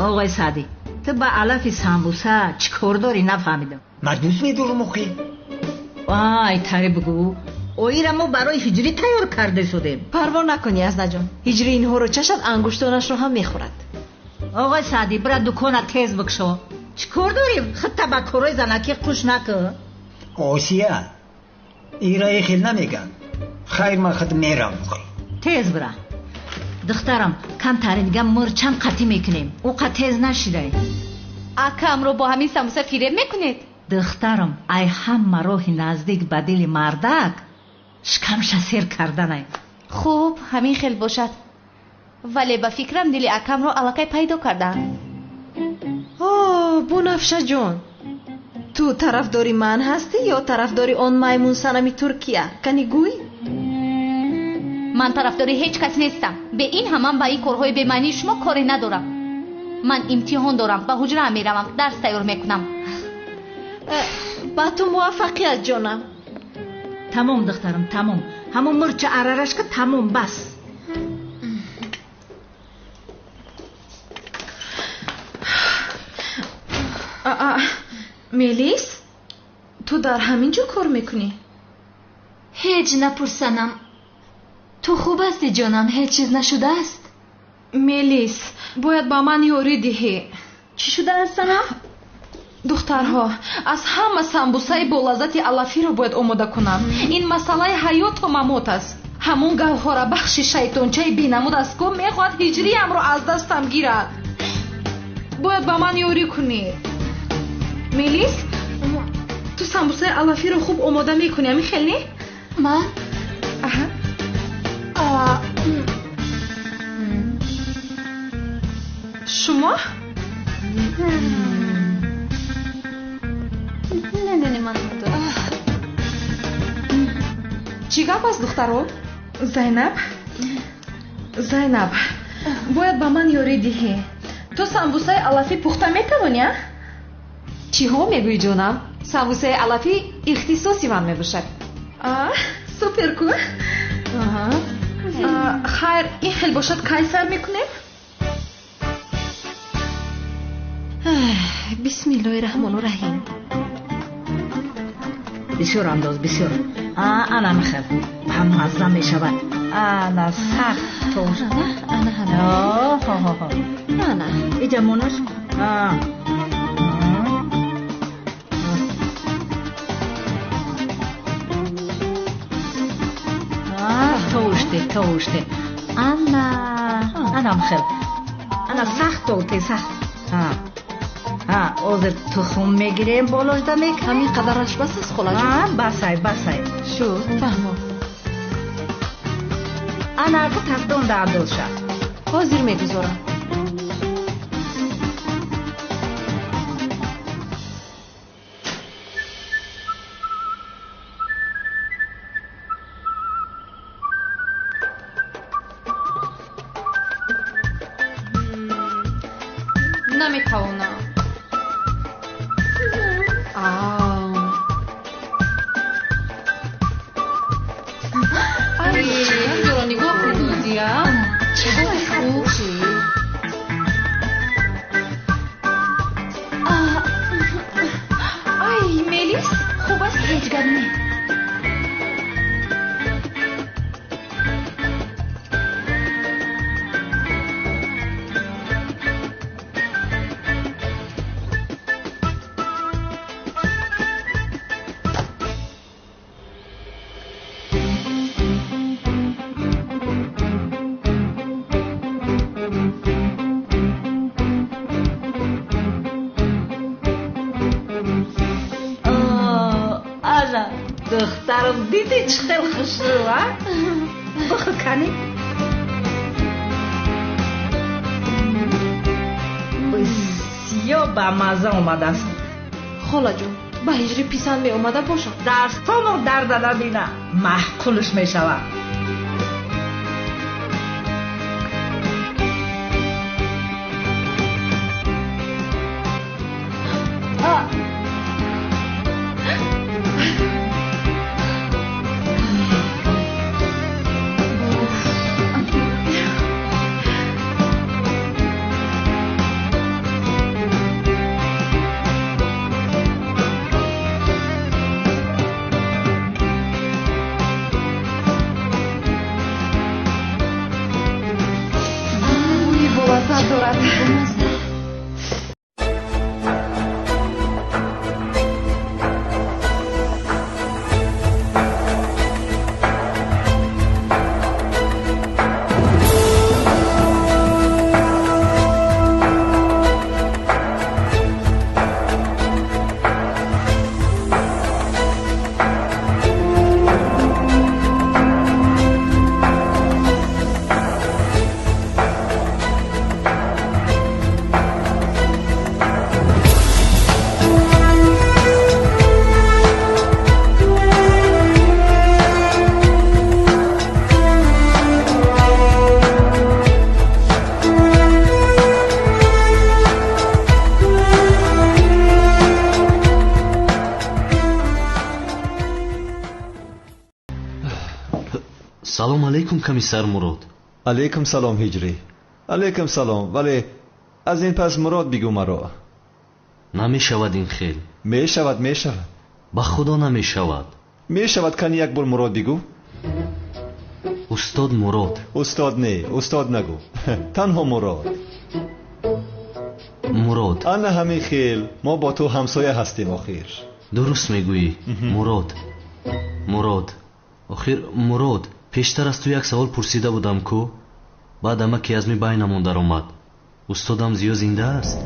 Оғои Саъдӣ, ту ба алафи самбуса чӣ кор дорӣ? Нафаҳмидам. Ман дӯст медорам охи. Ай, тари бигӯ. Оира мо барои ҳиҷрӣ тайёр карда шудем. Парво накунӣ, Азнаҷон. Ҳиҷрӣ инҳоро чашад, ангуштонашро ҳам мехӯрад. Оғои Саъдӣ, бира дукона тез бикшо. Чӣ кор дорӣ? Худта ба корҳои занакӣ қуш накун. Осия, ира хел намеган. Хайр, ман худ мерам. Тез бира. Духтарам, камтари дига мурчам қатӣ мекунем. Ӯ қа тез нашидай. Акамро бо ҳамин самбуса фиреб мекунед? Духтарам, ай ҳама роҳи наздик ба дили мардак шикамша сер карданай. Хуб, ҳамин хел бошад. Вале ба фикрам дили акамро аллакай пайдо кардаам. О, Бунафшаҷон, ту тарафдори ман ҳастӣ ё тарафдори он маймунсанами Туркия? Кани гӯй? Ман тарафдори ҳеҷ кас нестам. Бе ин ҳаман ба ин корҳои бемаънии шумо коре надорам. Ман имтиҳон дорам, ба ҳуҷраам меравам, дарс тайёр мекунам. Ба ту муваффақият, ҷонам. Тамом, духтарам, тамом. Ҳамон мурча арарашка тамом, бас. Мелис, ту дар ҳамин ҷо кор мекунӣ? Ҳеҷ напурсанам. Ту хуб ҳастӣ, ҷонам? Ҳеҷ чиз нашудааст? Мелис, бояд ба ман ёрӣ диҳӣ. Чӣ шудааст, санам? Духтарҳо, аз ҳама самбусаи болаззати алафиро бояд омода кунам. Ин масъалаи ҳаёту мамот аст. Ҳамон гавҳорабахши шайтончаи бенамуд аст, ку мехоҳад ҳиҷриямро аз дастам гирад. Бояд ба ман ёрӣ кунӣ. Мелис, ту самбусаи алафиро хуб омода мекунӣ, ами хел не? Ман? Аҳа. Шумо? Не, не, не, ман надорам. Чӣ гап аст, духтаро? Зайнаб, Зайнаб, бояд ба ман ёрӣ диҳӣ. Ту самбусаи алафӣ пухта метавонӣ, а? Чиҳо мегӯӣ, ҷонам? Самбусаи алафӣ ихтисоси ман мебошад. Супер ку? Хайр, ин хел бошад, кай сар мекунем? Бисмиллоҳи раҳмону раҳим. Бисёр андоз, бисёр. Ана михел ҳам мазза мешавад. Ана сахт тош. Ана ана. Ана. Иҷа монаш. Товуште, товуште. Ана, ана михел. Ана сахт толте, сахт. Ҳозир тухм мегирем, болошда мекунем. Ҳамин қадараш бас аст, холаҷон? Басай, басай. Шуд, фаҳмо. Ана ака тафдонда андозша. Ҳозир мегузорам. Наметавонам. Ай, нигоҳ кун, Нозия. Чӣ хуб. Ай, Мелис, хуб аст, ҳеҷ гап не. Духтарам, дидӣ чӣ хел хушрӯ, а? Бихӯр кани. Бисёр бамазза омадааст. Холаҷон, ба ҳиҷри писанд меомада бошад. Дастонро дар зада бина, маъқулш мешавад. Салом алейкум, комиссар Мурод. Алейкум салом, Ҳиҷрӣ. Алейкум салом, вале аз ин пас Мурод бигӯ маро. Намешавад ин хел. Мешавад, мешавад. Ба худо намешавад. Мешавад, кани як бор Мурод бигӯ. Устод Мурод. Устод не, устод нагӯ. Танҳо Мурод. Мурод. Ана ҳамин хел, мо бо ту ҳамсоя ҳастем охир. Дуруст мегӯӣ, Мурод. Мурод. Охир Мурод, пештар аз ту як савол пурсида будам ку, баъд амаки аз ми байнамон даромад. Устодам Зиё зинда аст?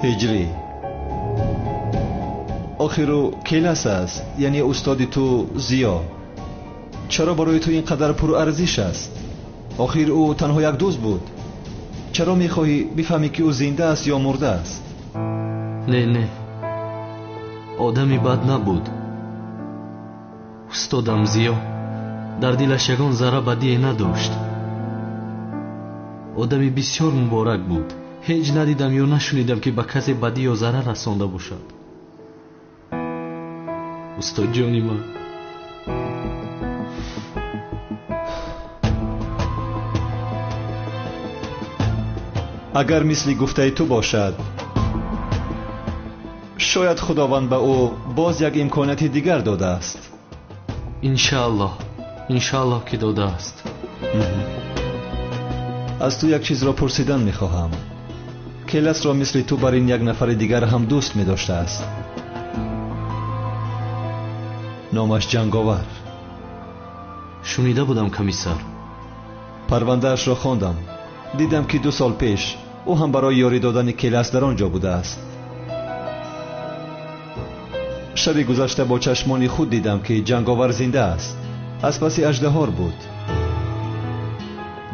Ҳиҷрӣ, охир ӯ келас аст, яъне устоди ту Зиё. Чаро барои ту ин қадар пурарзиш аст? Охир ӯ танҳо як дӯст буд. Чаро мехоҳӣ бифаҳмӣ ки ӯ зинда аст ё мурда аст? Не, не, одами бад набуд. Устодам Зиё дар дилаш ягон зарра бадие надошт. Одами бисёр муборак буд. Ҳеҷ надидам ё нашунидам ки ба касе бадӣ ё зарар расонда бошад. Устодҷони ман. Агар мисли гуфтаи ту бошад, шояд Худованд ба ӯ боз як имконияти дигар додааст. Иншааллоҳ, иншааллоҳ ки додааст. Аз ту як чизро пурсидан мехоҳам. Келасро мисли ту бар ин як нафари дигар ҳам дӯст медоштааст. Номаш Ҷанговар. Шунида будам, комиссар. Парвандаашро хондам. Дидам, ки 2 сол пеш ӯ ҳам барои ёрӣ додани Келас дар он ҷо будааст. Шаби гузашта бо чашмони худ дидам, ки Ҷанговар зинда аст. Аз паси аждаҳор буд.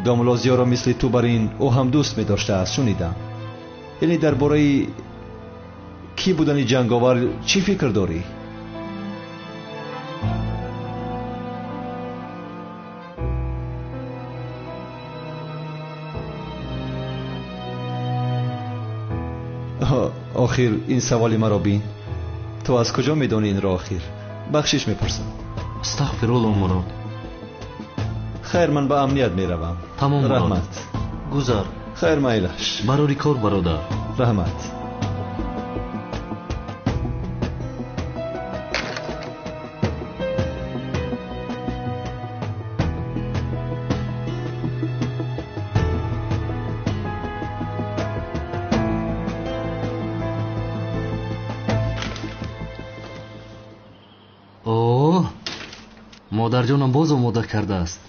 Домулло Зиёро мисли ту бар ин ӯ ҳам дӯст медоштааст, шунидам. Яъне дар бораи кӣ будани Ҷанговар чӣ фикр дорӣ? Охир ин саволи маро бин. Ту аз куҷо медонӣ инро охир? Бахшиш мепурсам. Астағфирулло, Мурод. Хайр, ман ба амният меравам. Тамом, Мурод. Раҳмат. Гузар. Хайр, майлаш. Барори кор, бародар. Раҳмат. Модарҷонам боз омода кардааст.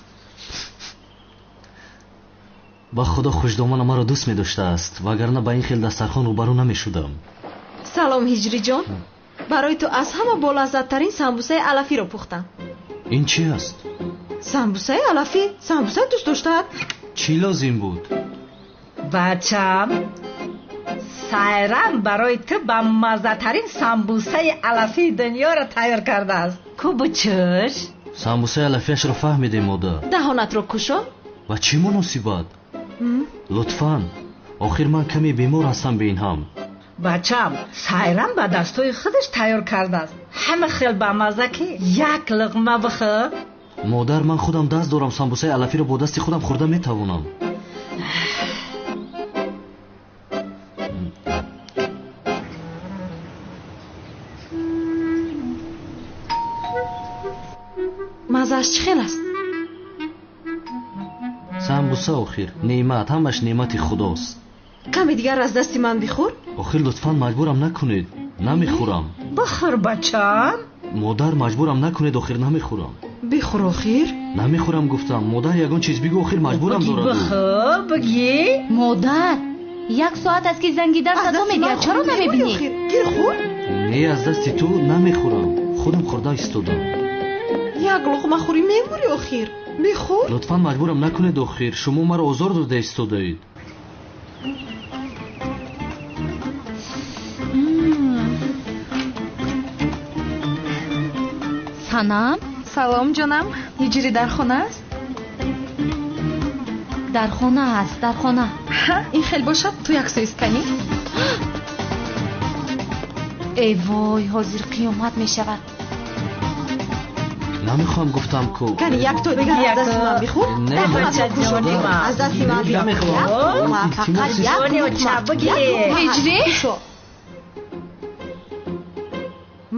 Ба худо хушдомана маро дӯст медоштааст, вагарна ба ин хел дастархон рӯбарӯ намешудам. Салом, Ҳиҷриҷон. Барои ту аз ҳама болаззаттарин самбусаи алафиро пухтам. Ин чи аст? Самбусаи алафӣ. Самбуса дӯст доштаат. Чӣ лозим буд? Бачам, Сайрам барои ту ба маззатарин самбусаи алафии дунёро тайёр кардааст. Ку бучӯш? Самбусаи алафиашро фаҳмидем, модар. Даҳонатро кушо. Ва чӣ муносибат? Лутфан, охир ман каме бемор ҳастам бе ин ҳам. Бачам, Сайрам ба дастҳои худаш тайёр кардааст. Ҳама хел бамазза, ки як луқма бихӯр. Модар, ман худам даст дорам, самбусаи алафиро бо дасти худам хӯрда метавонам. Маззааш чӣ хел аст? Самбуса охир неъмат, ҳамаш неъмати худост. Каме дигар аз дасти ман бихӯр. Охир лутфан маҷбурам накунед, намехӯрам. Бихӯр, бачам. Модар, маҷбурам накунед, охир намехӯрам. Бихӯр охир. Намехӯрам гуфтам. Модар, ягон чиз бигӯ, охир маҷбурам дорад. Бихӯр, бигӣ. Модар, 1 соат аст, ки занги дар садо медиҳад, чаро намебинӣ? Гир хӯр. Не, аз дасти ту намехӯрам. Худам хӯрда истодам. Як луқма хӯрӣ мемурӣ охир. Бихӯр. Лутфан маҷбурам накунед охир. Шумо маро озор дода истодаед. Санам? Салом, ҷонам. Ҳиҷрӣ дар хона аст? Дар хона аст, дар хона. Ин хел бошад, ту як сӯ истканӣ. Эй вой, ҳозир қиёмат мешавад. Намехоҳам гуфтам ку. Кани як то дигар аз дасти ман бихӯр. Аз дасти ман бихӯр. Фақат як луқма. Ҳиҷрӣ?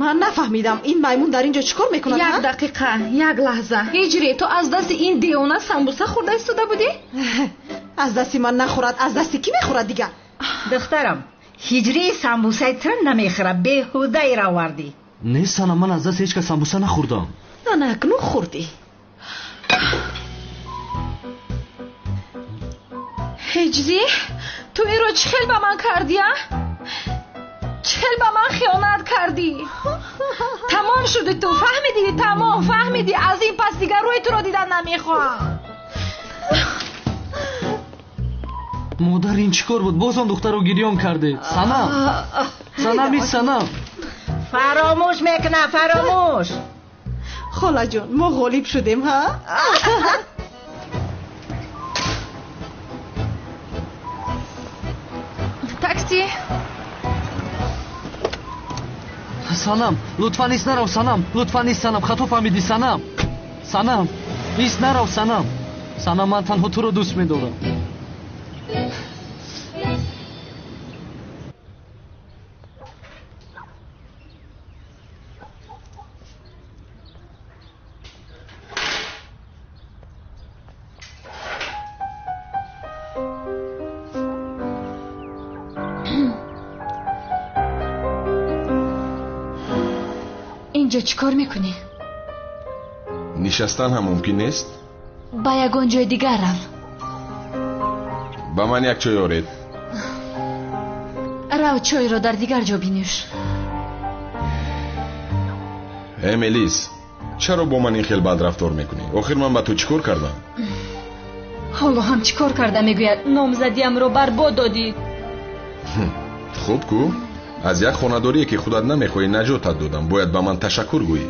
Ман нафаҳмидам, ин маймун дар ин ҷо чӣ кор мекунад? Як дақиқа, як лаҳза. Ҳиҷрӣ, ту аз дасти ин девона самбуса хӯрда истода будӣ? Аз дасти ман нахӯрад, аз дасти кӣ мехӯрад дигар? Духтарам, Ҳиҷрӣ самбусаи туро намехӯрад, беҳудаеро овардӣ. Не, Санам, ман аз дасти ҳеҷ кас самбуса нахӯрдам. Ана акнун хӯрдӣ. Ҳиҷрӣ, ту инро чӣ хел ба ман кардӣ, а? Чӣ хел ба ман хиёнат кардӣ? Тамом шуди ту, фаҳмидӣ? Тамом, фаҳмидӣ? Аз ин пас дигар рӯи туро дидан намехоҳам. Модар, ин чӣ кор буд? Боз он духтарро гирён кардед. Санам, Санам, ин Санам. Фаромӯш мекунам, фаромӯш. Холаҷон, мо ғолиб шудем, ҳа? Такси. Санам, лутфан ис нарав, Санам, лутфан ис, Санам, хато фаҳмидӣ, Санам. Санам, ис нарав, Санам. Санам, ман танҳо туро дӯст медорам. Инҷо чӣ кор мекунӣ? Нишастан ҳам мумкин нест? Ба ягон ҷои дигар рав. Ба ман як чой оред. Рав, чойро дар дигар ҷо бинӯш. Э, Мелис, чаро бо ман ин хел бад рафтор мекунӣ? Охир ман ба ту чӣ кор кардам? Ҳоло ҳам чӣ кор карда мегӯяд? Номзадиамро барбод додӣ. Хуб ку, аз як хонадорие ки худат намехоҳӣ наҷотат додам. Бояд ба ман ташаккур гӯӣ.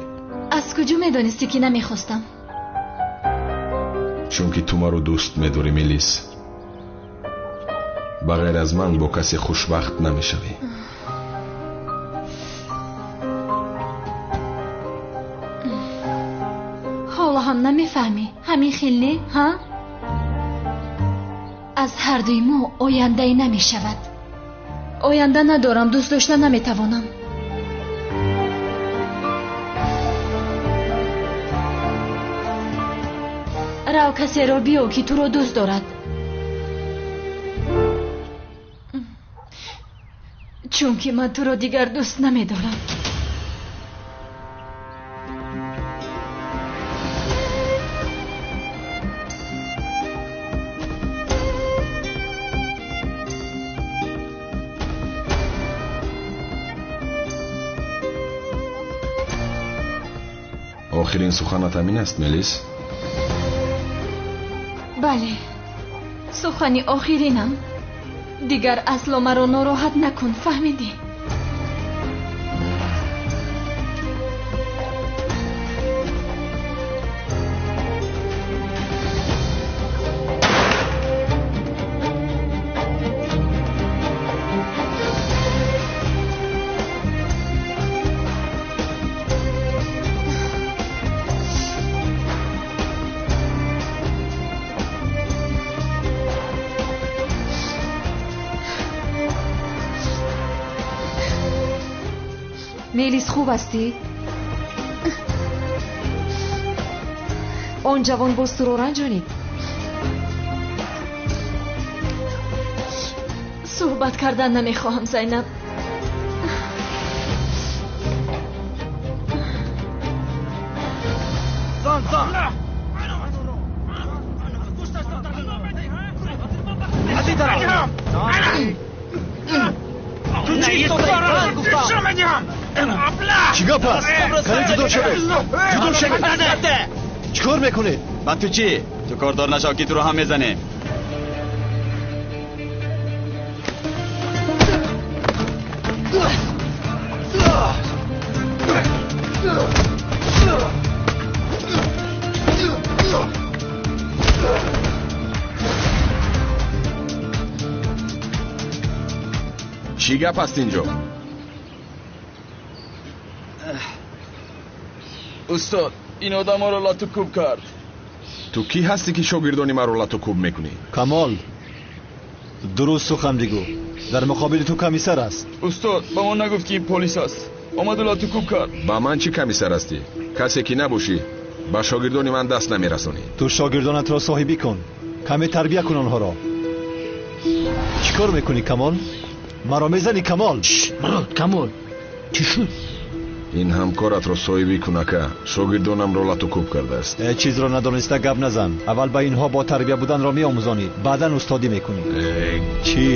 Аз куҷо медонистӣ ки намехостам? Чунки ту маро дӯст медорӣ, Мелис. Ба ғайр аз ман бо касе хушбахт намешавӣ. Ҳоло ҳам намефаҳмӣ? Ҳамин хел не, ҳа? Аз ҳардуи мо ояндае намешавад. Оянда надорам, дӯст дошта наметавонам. Рав, касеро биё ки туро дӯст дорад. Чунки ман туро дигар дӯст намедорам. Охирин суханат ҳамин аст, Мелис? Бале, сухани охиринам. Дигар асло маро нороҳат накун, фаҳмидӣ? Мелис, хуб ҳастӣ? Он ҷавон боз туро ранҷонид? Суҳбат кардан намехоҳам, Зайнаб. Чӣ гап аст? Кани ҷудо шавед, ҷудо шавед! Чӣ кор мекунед? Ба ту чӣ? Ту кордор нашав, ки туро ҳам мезанем. Чӣ гап аст инҷо? Устод, ин одам моро лату кӯб кард. Ту кӣ ҳастӣ, ки шогирдони маро лату кӯб мекунӣ? Камол, дуруст сухан бигӯ. Дар муқобили ту комиссар аст. Устод, ба мо нагуфт, ки ин полис аст. Омаду лату кӯб кард. Ба ман чӣ комиссар ҳастӣ? Касе ки набошӣ, ба шогирдони ман даст намерасонӣ. Ту шогирдонатро соҳибӣ кун, каме тарбия кун онҳоро. Чӣ кор мекунӣ, Камол? Маро мезанӣ, Камол? Мурод, Камол, чӣ шуд? Ин ҳамкоратро соҳибӣ кун, ака. Шогирдонамро лату кӯб кардааст. Ҳеҷ чизро надониста гап назан. Аввал ба инҳо бо тарбия буданро меомӯзонӣ, баъдан устодӣ мекунӣ. Чӣ?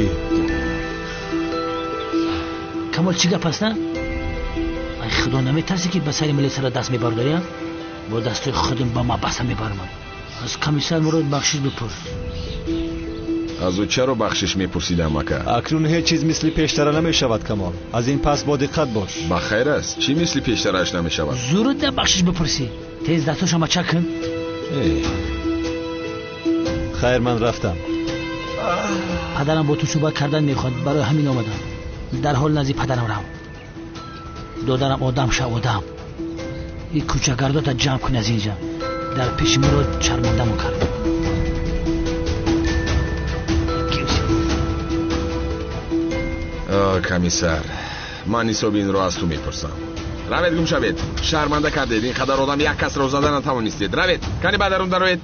Камол, чӣ гап аст, на? Ай худо, наметарсӣ, ки ба сари милисара даст мебардорӣ? Бо дастои худам ба мабаса мебарам. Аз комиссар Мурод бахшиш бипурс. Аз ӯ чаро бахшиш мепурсидам, ака? Акнун ҳеҷ чиз мисли пештара намешавад, Камол. Аз ин пас бо диққат бош. Ба хайр аст, чӣ мисли пештарааш намешавад? Зуруд бахшиш бипурсӣ. Тез дастошо мачак кун. Хайр, ман рафтам. Падарам бо ту суҳбат кардан мехоҳад, барои ҳамин омадам. Дарҳол назди падарам рав. Додарам, одам шав, одам. Ин кӯчагардота ҷамъ кун аз инҷа. Дар пеши моро шармандамон кард. Комиссар, ман ҳисоби инро аз ту мепурсам. Равед, гум шавед! Шарманда кардед. Ин қадар одам як касро зада натавонистед. Равед, кани ба дарун дароед.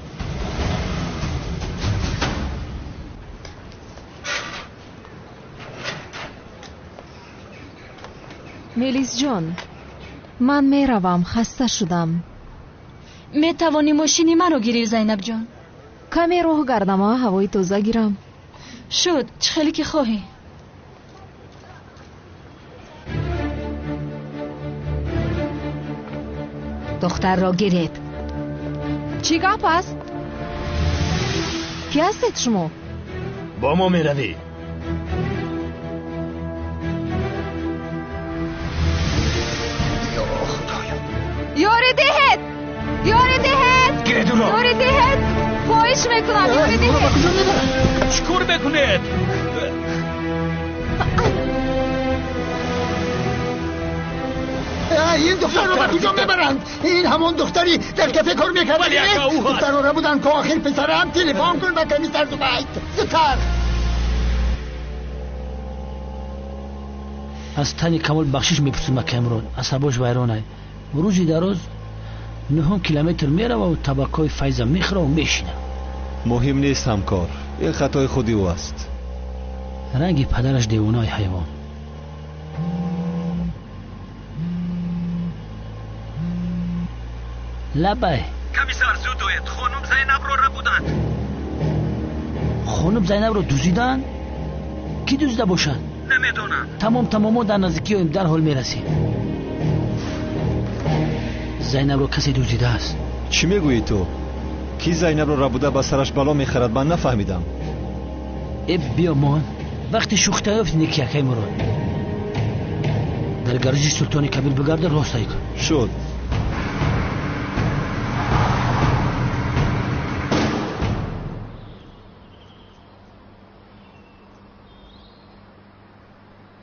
Мелисҷон, ман меравам, хаста шудам. Метавонӣ мошини маро гирӣ, Зайнабҷон. Каме роҳ гардам, ҳавои тоза гирам. Шуд, чӣ хеле ки хоҳӣ. Духтарро гиред. Чӣ гап аст? Кӣ ҳастед шумо? Бо мо меравӣ. Ёрӣ диҳед! Ёрӣ диҳед! Гиред ӯро! Ёрӣ диҳед! Хоҳиш мекунам, ёрӣ диҳед! Ба куҷо мебарад? Чӣ кор мекунед? Ин духтарро ба куҷо мебаранд? Ин ҳамон духтари дар кафе кор мекард. Духтарро рабуданд, ко охир писарам. Телефон кун ба комиссар Зубайд. Зудтар. Аз тани Камол бахшиш мепурсим, акай Мурод. Асабош вайронай. Рӯзи дароз 9 километр мерававу табакҳои Файза мехӯраву мешинам. Муҳим нест, ҳамкор. Ин хатои худи ӯ аст. Ранги падараш девонаи ҳайвон. Лабай. Комиссар, зуд оед. Хонум Зайнабро рабуданд. Хонум Зайнабро дуздиданд? Кӣ дуздида бошад? Намедонам. Тамом, тамом, мо дар наздикиёем, дарҳол мерасем. Зайнабро касе дуздидааст. Чӣ мегӯӣ ту? Кӣ Зайнабро рабуда ба сараш бало мехарад? Ман нафаҳмидам. Э, биё мон. Вақти шӯхта ёфти неки, акай Мурод. Дар гаражи Султони Кабир бигарда, рост ай кун. Шуд.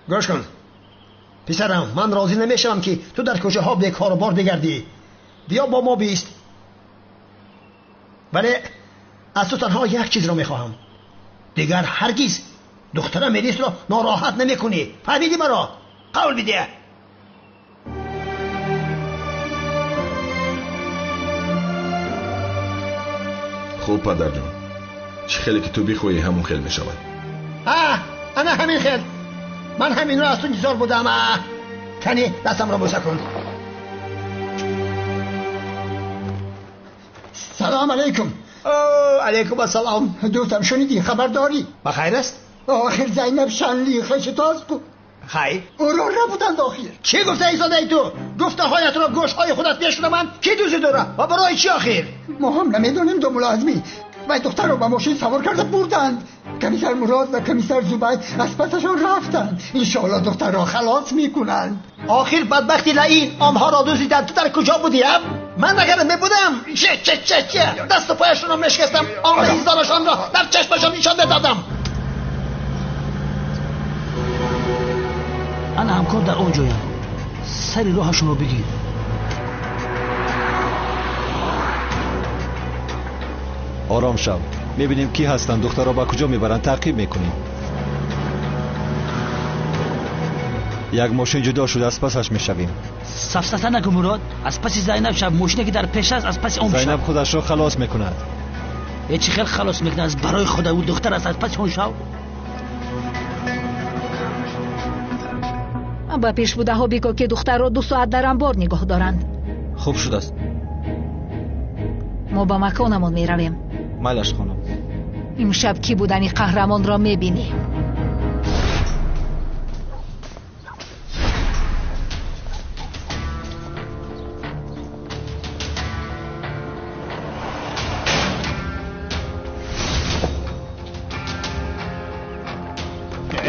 Гӯш кун писарам, ман розӣ намешавам, ки ту дар кӯчаҳо бекорубор бигардӣ. Биё бо мо бист. Вале аз ту танҳо як чизро мехоҳам. Дигар ҳаргиз духтарам Мелисро нороҳат намекунӣ. Фаҳмидӣ маро? Қавл бидеҳ. Хуб, падарҷон, чӣ хеле ки ту бихоҳӣ, ҳамон хел мешавад. Ана ҳамин хел. Ман ҳаминро аз ту интизор будам. Кани дастамро бӯса кун. Салом алейкум. Алейкум ассалом. Дӯстам, шунидӣ, хабар дорӣ? Ба хайр аст? Охир Зайнаб Шанли хешитост ку. Хайр. Ӯро рабуданд охир. Чӣ гуфта истодаи ту? Гуфтаҳоятро гӯшҳои худат мешунаванд? Кӣ дуздид ӯро ва барои чӣ охир? Мо ҳам намедонем, домулоазмӣ. Вай духтарро ба мошин савор карда бурданд. Комиссар Мурод ва комиссар Зубайд аз пасашон рафтанд. Иншоалло духтарро халос мекунанд. Охир бадбахти лаин онҳоро дуздиданд. Ту дар куҷо будӣ, ам? Ман агар мебудам, че че че че дасту пояшонро мешикастам, он раисдорашонро дар чашмашон нишон медодам. Ана ҳамкор дар он ҷоянд. Сари роҳашонро бигир. Ором шав. Мебинем, кӣ ҳастанд, духтарро ба куҷо мебаранд, таъқиб мекунем. Як мошин ҷудо шуда, аз пасаш мешавем. Сафсата накун, Мурод. Аз паси Зайнаб шав. Мошине ки дар пеш аст, аз паси он бишав. Зайнаб худашро халос мекунад. Э, чӣ хел халос мекунад? Аз барои худа, ӯ духтар аст, аз паси он шав. Ба пешбудаҳо бигӯ, ки духтарро 2 соат дар анбор нигоҳ доранд. Хуб шудааст. Мо ба маконамон меравем. Майлаш, хонум. Имшаб кӣ будани қаҳрамонро мебинӣ.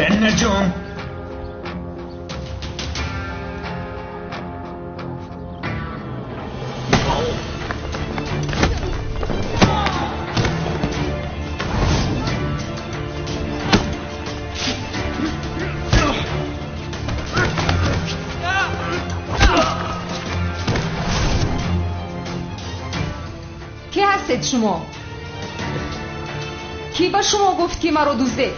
Эннаҷон, Кӣ ҳастед шумо? Кӣ ба шумо гуфт, ки маро дуздед?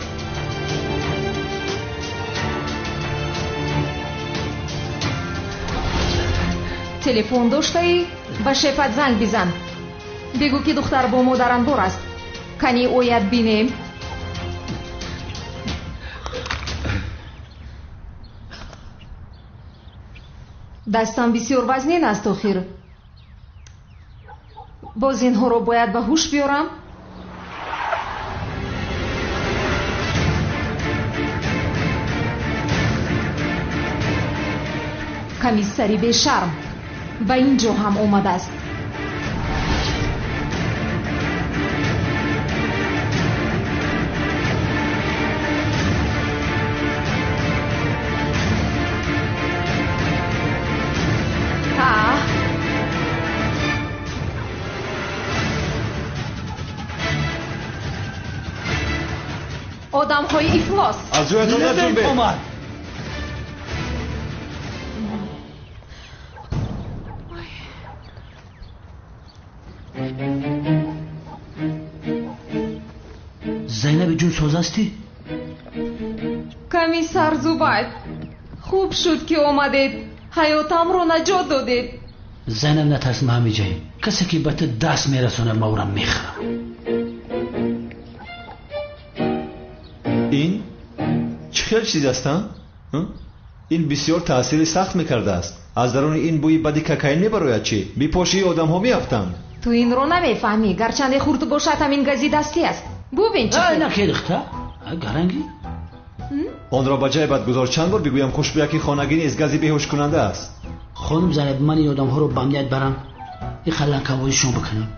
Телефон доштаӣ? Ба шефат занг бизан. Бигӯ, ки духтар бо мо дар анбор аст. Кани ояд, бинем. Дастам бисёр вазнин аст охир. Боз инҳоро бояд ба ҳуш биёрам. Комиссари бешарм ба ин ҷо ҳам омадааст. Одамҳои ифлос. Аз ҷоятон наҷунбед. Зайнаби ҷун соз ҳастӣ? Комиссар Зубайд, хуб шуд ки омадед. Ҳаётамро наҷот додед. Зайнаб, натарс, ма ҳамиҷаем. Касе ки ба ту даст мерасонад, ма ӯро мехӯрам. Ин чӣ хел чиз аст? Ин бисёр таъсири сахт мекардааст. Аз даруни ин бӯи бади кокаин мебарояд чӣ? Бепошии одамҳо меафтанд. Ту инро намефаҳмӣ. Гарчанде хурд бошад, ҳамин гази дастӣ аст. Бубин чӣ хел. Накедихта? Гарангӣ? Онро ба ҷайбат гузор. Чанд бор бигӯям, хушбӯяки хонагӣ низ гази беҳушкунанда аст. Хонум Зайнаб, ман ин одамҳоро ба амният барам, ин қаланкавозӣ шумо бикунем.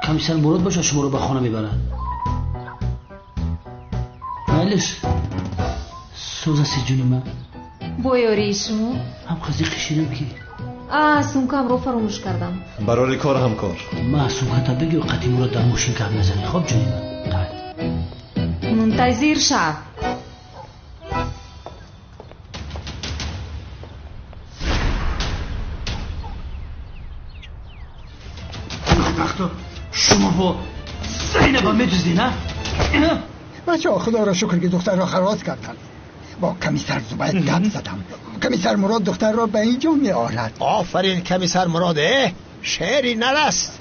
Комиссар Мурод бошад, шуморо ба хона мебарад. Майлиш, соз ҳастӣ ҷуни ман? Бо ёрии шумо? Ҳам қазиқ кашидам ки. Сумкамро фаромӯш кардам. Барори кор ҳамкор. Ма сумката бигир, қати Мурод дар мошин гап назанӣ. Хоб ҷуни ман? Мунтазир шав. Вақто шумо бо Зайнаба медуздӣ, на? Бачаҳо, худоро шукр ки духтарро халос карданд. Бо комиссар Зубайд гап задам. Комиссар Мурод духтарро ба ин ҷо меорад. Офарин комиссар Мурод, шери нар аст.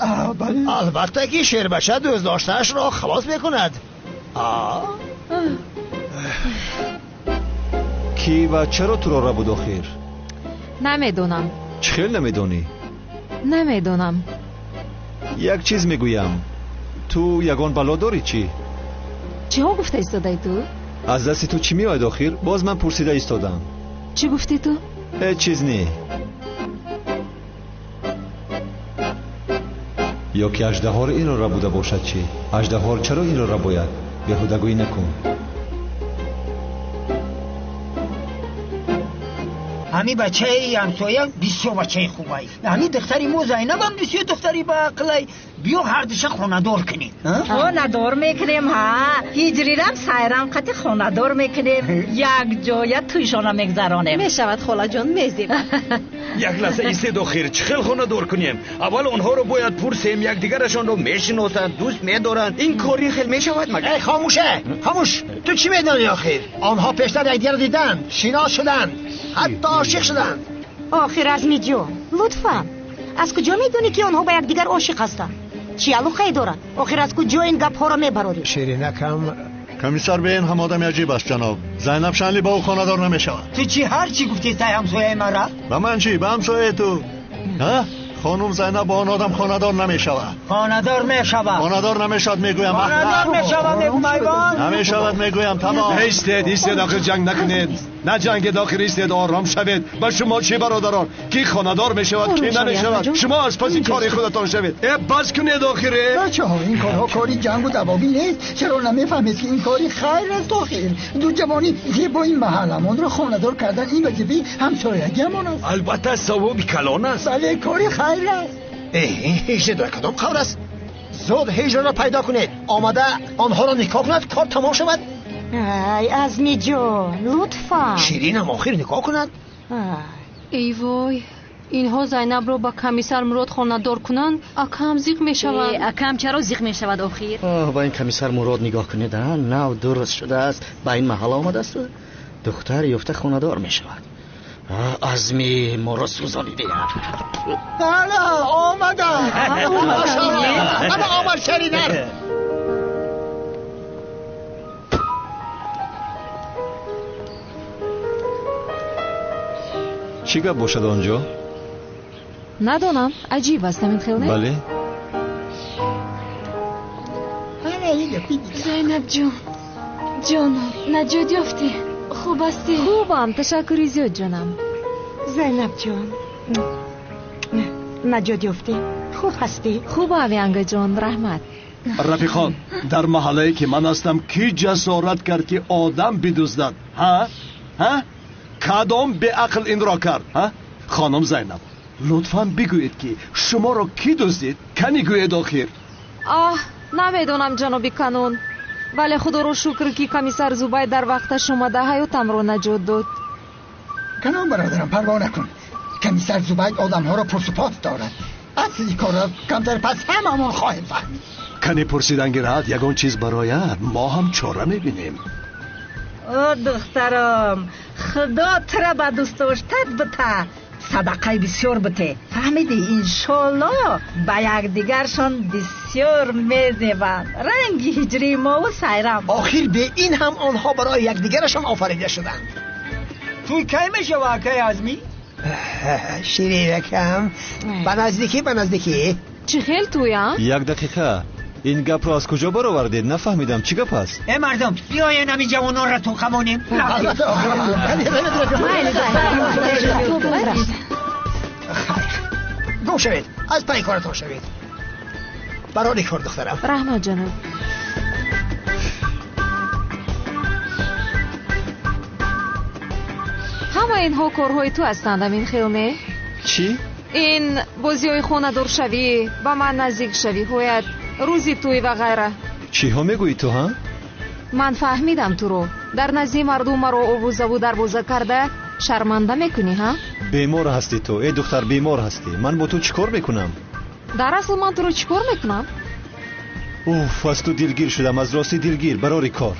Албатта ки шербача дӯстдоштаашро халос мекунад. Кӣ ва чаро туро рабуд охир? Намедонам. Чӣ хел намедонӣ? Намедонам. Як чиз мегӯям. Ту ягон бало дорӣ чӣ? Чиҳо гуфта истодаи ту? Аз дасти ту чӣ меояд охир? Боз ман пурсида истодам. Чӣ гуфтӣ ту? Ҳеҷ чиз не. Ё ки аждаҳор инро рабуда бошад чӣ? Аждаҳор чаро инро рабояд? Беҳудагӯӣ накун. Ҳами бачаи ҳамсоя бисёр бачаи хубай. Ҳами духтари мо Зайнабам бисёр духтари баақлай. Биё ҳардуша хонадор кунем. Хонадор мекунем, ҳа. Ҳиҷрирам сайрам қати хонадор мекунем. Як ҷоя тӯйшона мегзаронем. Мешавад холаҷон, мезеб. Як лаҳза истед охир, чӣ хел хонадор кунем? Аввал онҳоро бояд пурсем, якдигарашонро мешиносанд, дӯст медоранд. Ин кори хел мешавад магар? Эй хомӯше, хомӯш! Ту чӣ медонӣ охир? Онҳо пештар якдигарро диданд, шинос шуданд, ҳатто ошиқ шуданд. Охир Азмиҷон, лутфан, аз куҷо медонӣ ки онҳо ба якдигар ошиқ ҳастанд? Чӣ алоқае доранд? Охир аз куҷо ин гапҳоро мебарорӣ? Ширинакам. Комиссар бе ин ҳам одами аҷиб аст ҷаноб. Зайнаб Шанли ба ӯ хонадор намешавад. Ту чӣ ҳар чӣ гуфтӣ сай ҳамсояи мара? Ба ман чӣ? Ба ҳамсояи ту. Ҳа? Хонум Зайнаб бо он одам хонадор намешавад. Хонадор мешавад. Хонадор намешавад мегӯям. Хонадор мешавад мегӯям айвон. Намешавад мегӯям тамом. Истед, истед, охир ҷанг накунед. Наҷангед охир, истед, ором шавед. Ба шумо чӣ бародарон? Ки хонадор мешавад, ки намешавад. Шумо аз паси кори худатон шавед. Э бас кунед охир. Бачаҳо, ин корҳо кори ҷангу давогӣ нест. Чаро намефаҳмед ки ин кори хайр аст охир? Ду ҷавони зебои маҳалламонро хонадор кардан ин вазифаи ҳамсоягиамон аст. Албатта савоби калон аст. Бале, кори хайр аст. Ин ҳиҷра дар кадом қавр аст? Зуд ҳиҷраро пайдо кунед. Омада онҳоро никоҳ кунад, кор тамом шавад. Ай Азмиҷон, лутфан. Ширинам охир никоҳ кунад. Эй вой, инҳо Зайнабро ба комиссар Мурод хонадор кунанд, акам зиқ мешавад. Акам чаро зиқ мешавад охир? Ба ин комиссар Мурод нигоҳ кунед, нав дуруст шудааст, ба ин маҳалла омадааст, духтар ёфта хонадор мешавад. Азми моро сӯзониде. Ана омадам. Ана омад ширинар. Чӣ гап бошад он ҷо? Надонам, аҷиб аст ҳамин хел не? Бале. Зайнаб ҷон, ҷонам, наҷот ёфтӣ? Хуб ҳастӣ? Хубам, ташаккури зиёд, ҷонам. Зайнаб ҷон, наҷот ёфтӣ? Хуб ҳастӣ? Хубам, янгаҷон, раҳмат. Рафиқон, дар маҳаллае ки ман ҳастам, кӣ ҷасорат кард ки одам бидуздад? Ҳа, ҳа, кадом беақл инро кард? Ҳа, хонум Зайнаб, лутфан бигӯед ки шуморо кӣ дуздид? Кани гӯед охир. Оҳ, намедонам, ҷаноби канун, вале худоро шукр ки комиссар Зубайр дар вақташ омада ҳаётамро наҷот дод. Канон бародарам, парво накун. Комиссар Зубайр одамҳоро пурсупос дорад. Асли корро камтар пас ҳамамон хоҳем фаҳмид. Кани пурсидан гирад, ягон чиз барояд, мо ҳам чора мебинем. О, духтарам, худо тура ба дӯстдоштат бита, садақаи бисёр бите. Фаҳмидӣ? Иншолло ба якдигаршон бисёр мезебанд, ранги ҳиҷрии мову Сайрам. Охир бе ин ҳам онҳо барои якдигарашон офарида шуданд. Тӯй кай мешава, акай Азмӣ? Ширинакам, ба наздикӣ, ба наздикӣ. Чӣ хел тӯя? Як дақиқа, ин гапро аз куҷо баровардед? Нафаҳмидам, чӣ гап аст? Э, мардум, биёен ҳамин ҷавононро ту қамонем. Албатта. Гум шавед, аз пайи коратон шавед. Барори кор, духтарам. Раҳмат, ҷаноб. Ҳама инҳо корҳои ту ҳастанд, амин хел, не? Чӣ? Ин бозиҳои хонадоршавӣ, ба ман наздикшавиҳоят, рӯзи тӯй ва ғайра. Чиҳо мегӯӣ ту, ҳа? Ман фаҳмидам туро. Дар назди мардум маро овозаву дарвоза карда шарманда мекунӣ, ҳа? Бемор ҳастӣ ту, э духтар, бемор ҳастӣ. Ман бо ту чӣ кор мекунам? Дар асл ман туро чӣ кор мекунам? Уф, аз ту дилгир шудам, аз ростӣ дилгир. Барори кор.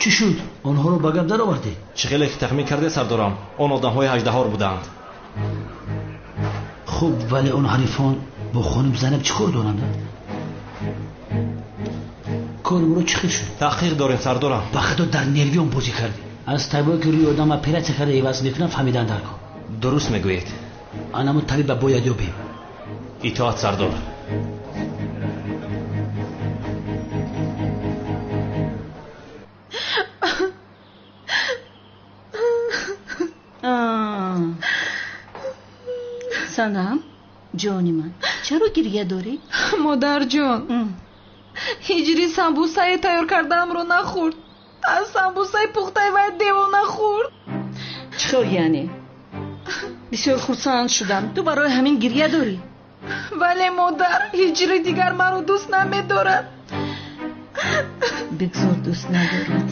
Чӣ шуд? Онҳоро ба гап даровардӣ? Чӣ хеле ки тахмин карде, сардорам, он одамҳои ҳаждаҳор буданд. Хуб, вале он ҳарифон бо хонум Зайнаб чӣ кор доранд? Кори ӯро чӣ хел шуд? Таҳқиқ дорем, сардорам. Ба худо, дар нервиён бозӣ кардӣ. Аз табибое ки рӯи одам оператсия карда иваз мекунам, фаҳмидан дар кор. Дуруст мегӯед. Анамо табиба бояд ёбем. Итоат, сардор. Санам, ҷони ман, чаро гирья дорӣ? Модарҷон, ҳиҷри самбусаи тайёр кардаамро нахӯрд. Аз самбусаи пухтаи вай девона хӯрд. Чӣ хел яъне? Бисёр хурсанд шудам. Ту барои ҳамин гирья дорӣ? Вале, модар, ҳиҷри дигар маро дӯст намедорад. Бигзор дӯст надорад.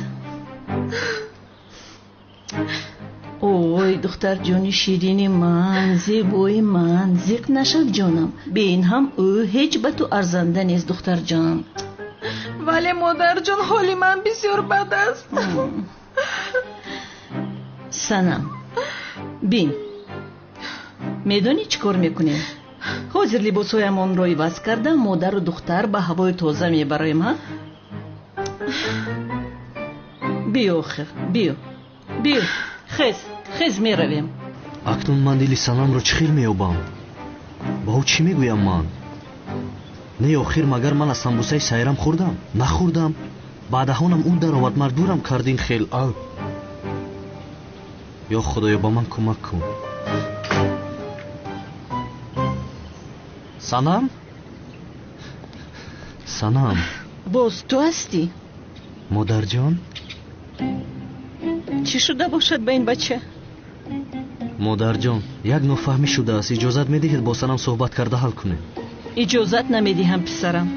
Ой, духтарҷони ширини ман, зебои ман, зиқ нашав, ҷонам. Бе ин ҳам ӯ ҳеҷ ба ту арзанда нест, духтарҷон. Вале, модарҷон, ҳоли ман бисёр бад аст. Санам, бин, медонӣ чӣ кор мекунем? Ҳозир либосҳоямонро иваз карда, модару духтар ба ҳавои тоза мебароем, ҳа? Биё, охир, биё, биё, хез, хез, меравем. Акнун ман дили Санамро чӣ хел меёбам? Ба ӯ чӣ мегӯям ман? Не, охир, магар ман аз самбусаи Сайрам хӯрдам? Нахӯрдам. Ба даҳонам ӯ даровард, маҷбурам кард ин хел. Ал ё худоё, ба ман кӯмак кун. Санам, Санам. Боз ту ҳастӣ? Модарҷон. Чӣ шуда бошад ба ин бача? Модарҷон, як нофаҳмӣ шудааст. Иҷозат медиҳед бо Санам суҳбат карда ҳал кунем? Иҷозат намедиҳам, писарам.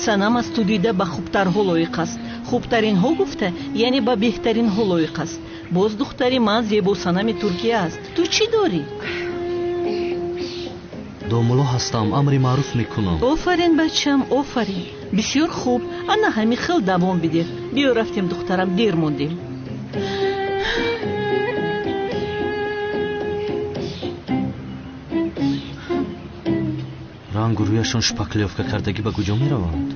Санам аз ту дида ба хубтарҳо лоиқ аст. Хубтаринҳо гуфта, яъне ба беҳтаринҳо лоиқ аст. Боз духтари ман зебо Санами Туркия аст. Ту чӣ дорӣ? Домулло ҳастам, амри маъруф мекунам. Офарин, бачам, офарин. Бисёр хуб, ана ҳамин хел давом бидеҳ. Биё, рафтем, духтарам, дер мондем. Рангу рӯяшон шпаклёвка кардагӣ, ба куҷо мераванд?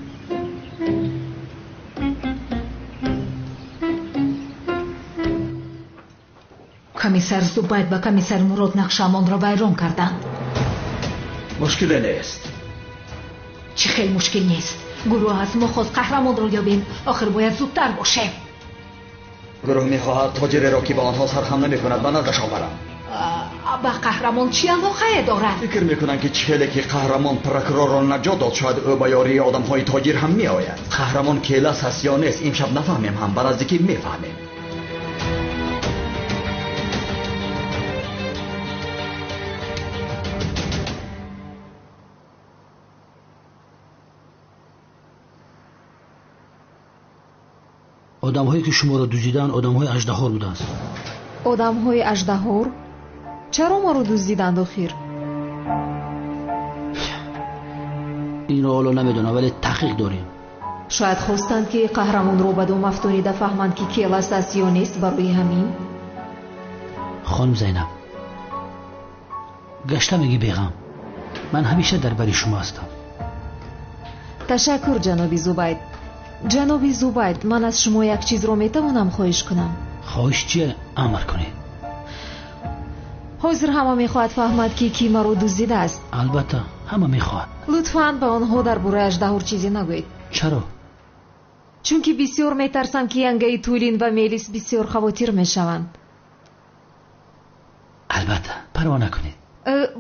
Комиссар Зубайд ба комиссар Мурод нақшаамонро вайрон карданд. Мушкиле нест. Чӣ хел мушкил нест? Гурӯҳ аз мо хост қаҳрамонро ёбем. Охир бояд зудтар бошем. Гурӯҳ мехоҳад тоҷиреро, ки ба онҳо сархам намекунад, ба наздашон барам. Ба қаҳрамон чӣ алоқае дорад? Фикр мекунам, ки чӣ хеле ки қаҳрамон прокурорро наҷот дод, шояд ӯ ба ёрии одамҳои тоҷир ҳам меояд. Қаҳрамон келас аст ё нест, имшаб нафаҳмем ҳам, ба наздикӣ мефаҳмем. Одамҳое ки шуморо дуздиданд, одамҳои аждаҳор буданд. Одамҳои аждаҳор? Чаро маро дуздиданд охир? Инро ҳоло намедонам, вале таҳқиқ дорем. Шояд хостанд, ки қаҳрамонро ба дом афтонида фаҳманд, ки келас аст ё нест, барои ҳамин. Хонум Зайнаб, гашта мегӣ беғам, ман ҳамеша дар бари шумо ҳастам. Ташаккур, ҷаноби Зубайд. Ҷаноби Зубайд, ман аз шумо як чизро метавонам хоҳиш кунам? Хоҳиш чия? Амр кунед. Ҳозир ҳама мехоҳад фаҳмад, ки кӣ маро дуздидааст. Албатта, ҳама мехоҳад. Лутфан ба онҳо дар бораи аждаҳор чизе нагӯед. Чаро? Чунки бисёр метарсам, ки янгаи Тулин ва Мелис бисёр хавотир мешаванд. Албатта, парво накунед.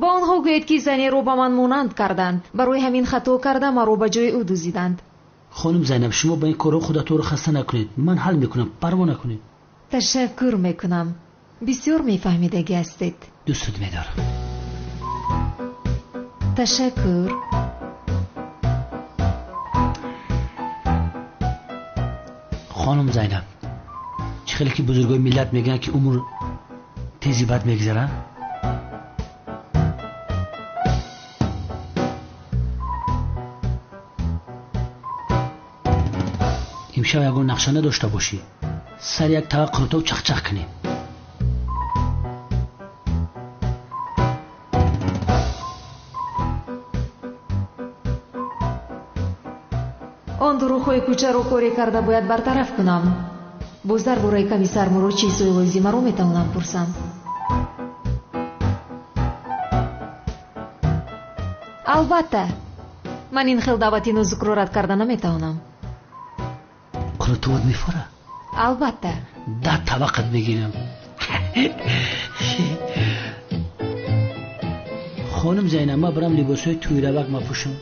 Ба онҳо гӯед, ки занеро ба ман монанд карданд. Барои ҳамин хато карда маро ба ҷои ӯ дуздиданд. Хонум Зайнаб, шумо ба ин корҳо худатонро хаста накунед. Ман ҳал мекунам, парво накунед. Ташаккур мекунам. Бисёр мефаҳмидагӣ ҳастед. Дӯстат медорам. Ташаккур. Хонум Зайнаб, чӣ хеле ки бузургои миллат мегӯянд, ки умр тези бад мегузарад? Имшаб ягон нақша надошта бошӣ, сари як тава қурутоб чахчах кунем. Он дурӯғҳои кӯчаро коре карда бояд бартараф кунам. Боз дар бораи комиссар Мурод чизҳои лозимаро метавонам пурсам. Албатта, ман ин хел даъвати нозукро рад карда наметавонам. Қурутоват мефора? Албатта. 10 таваққат мегирам. Хонум Зайнаб, ман барам либосҳои тӯйравак мапӯшам.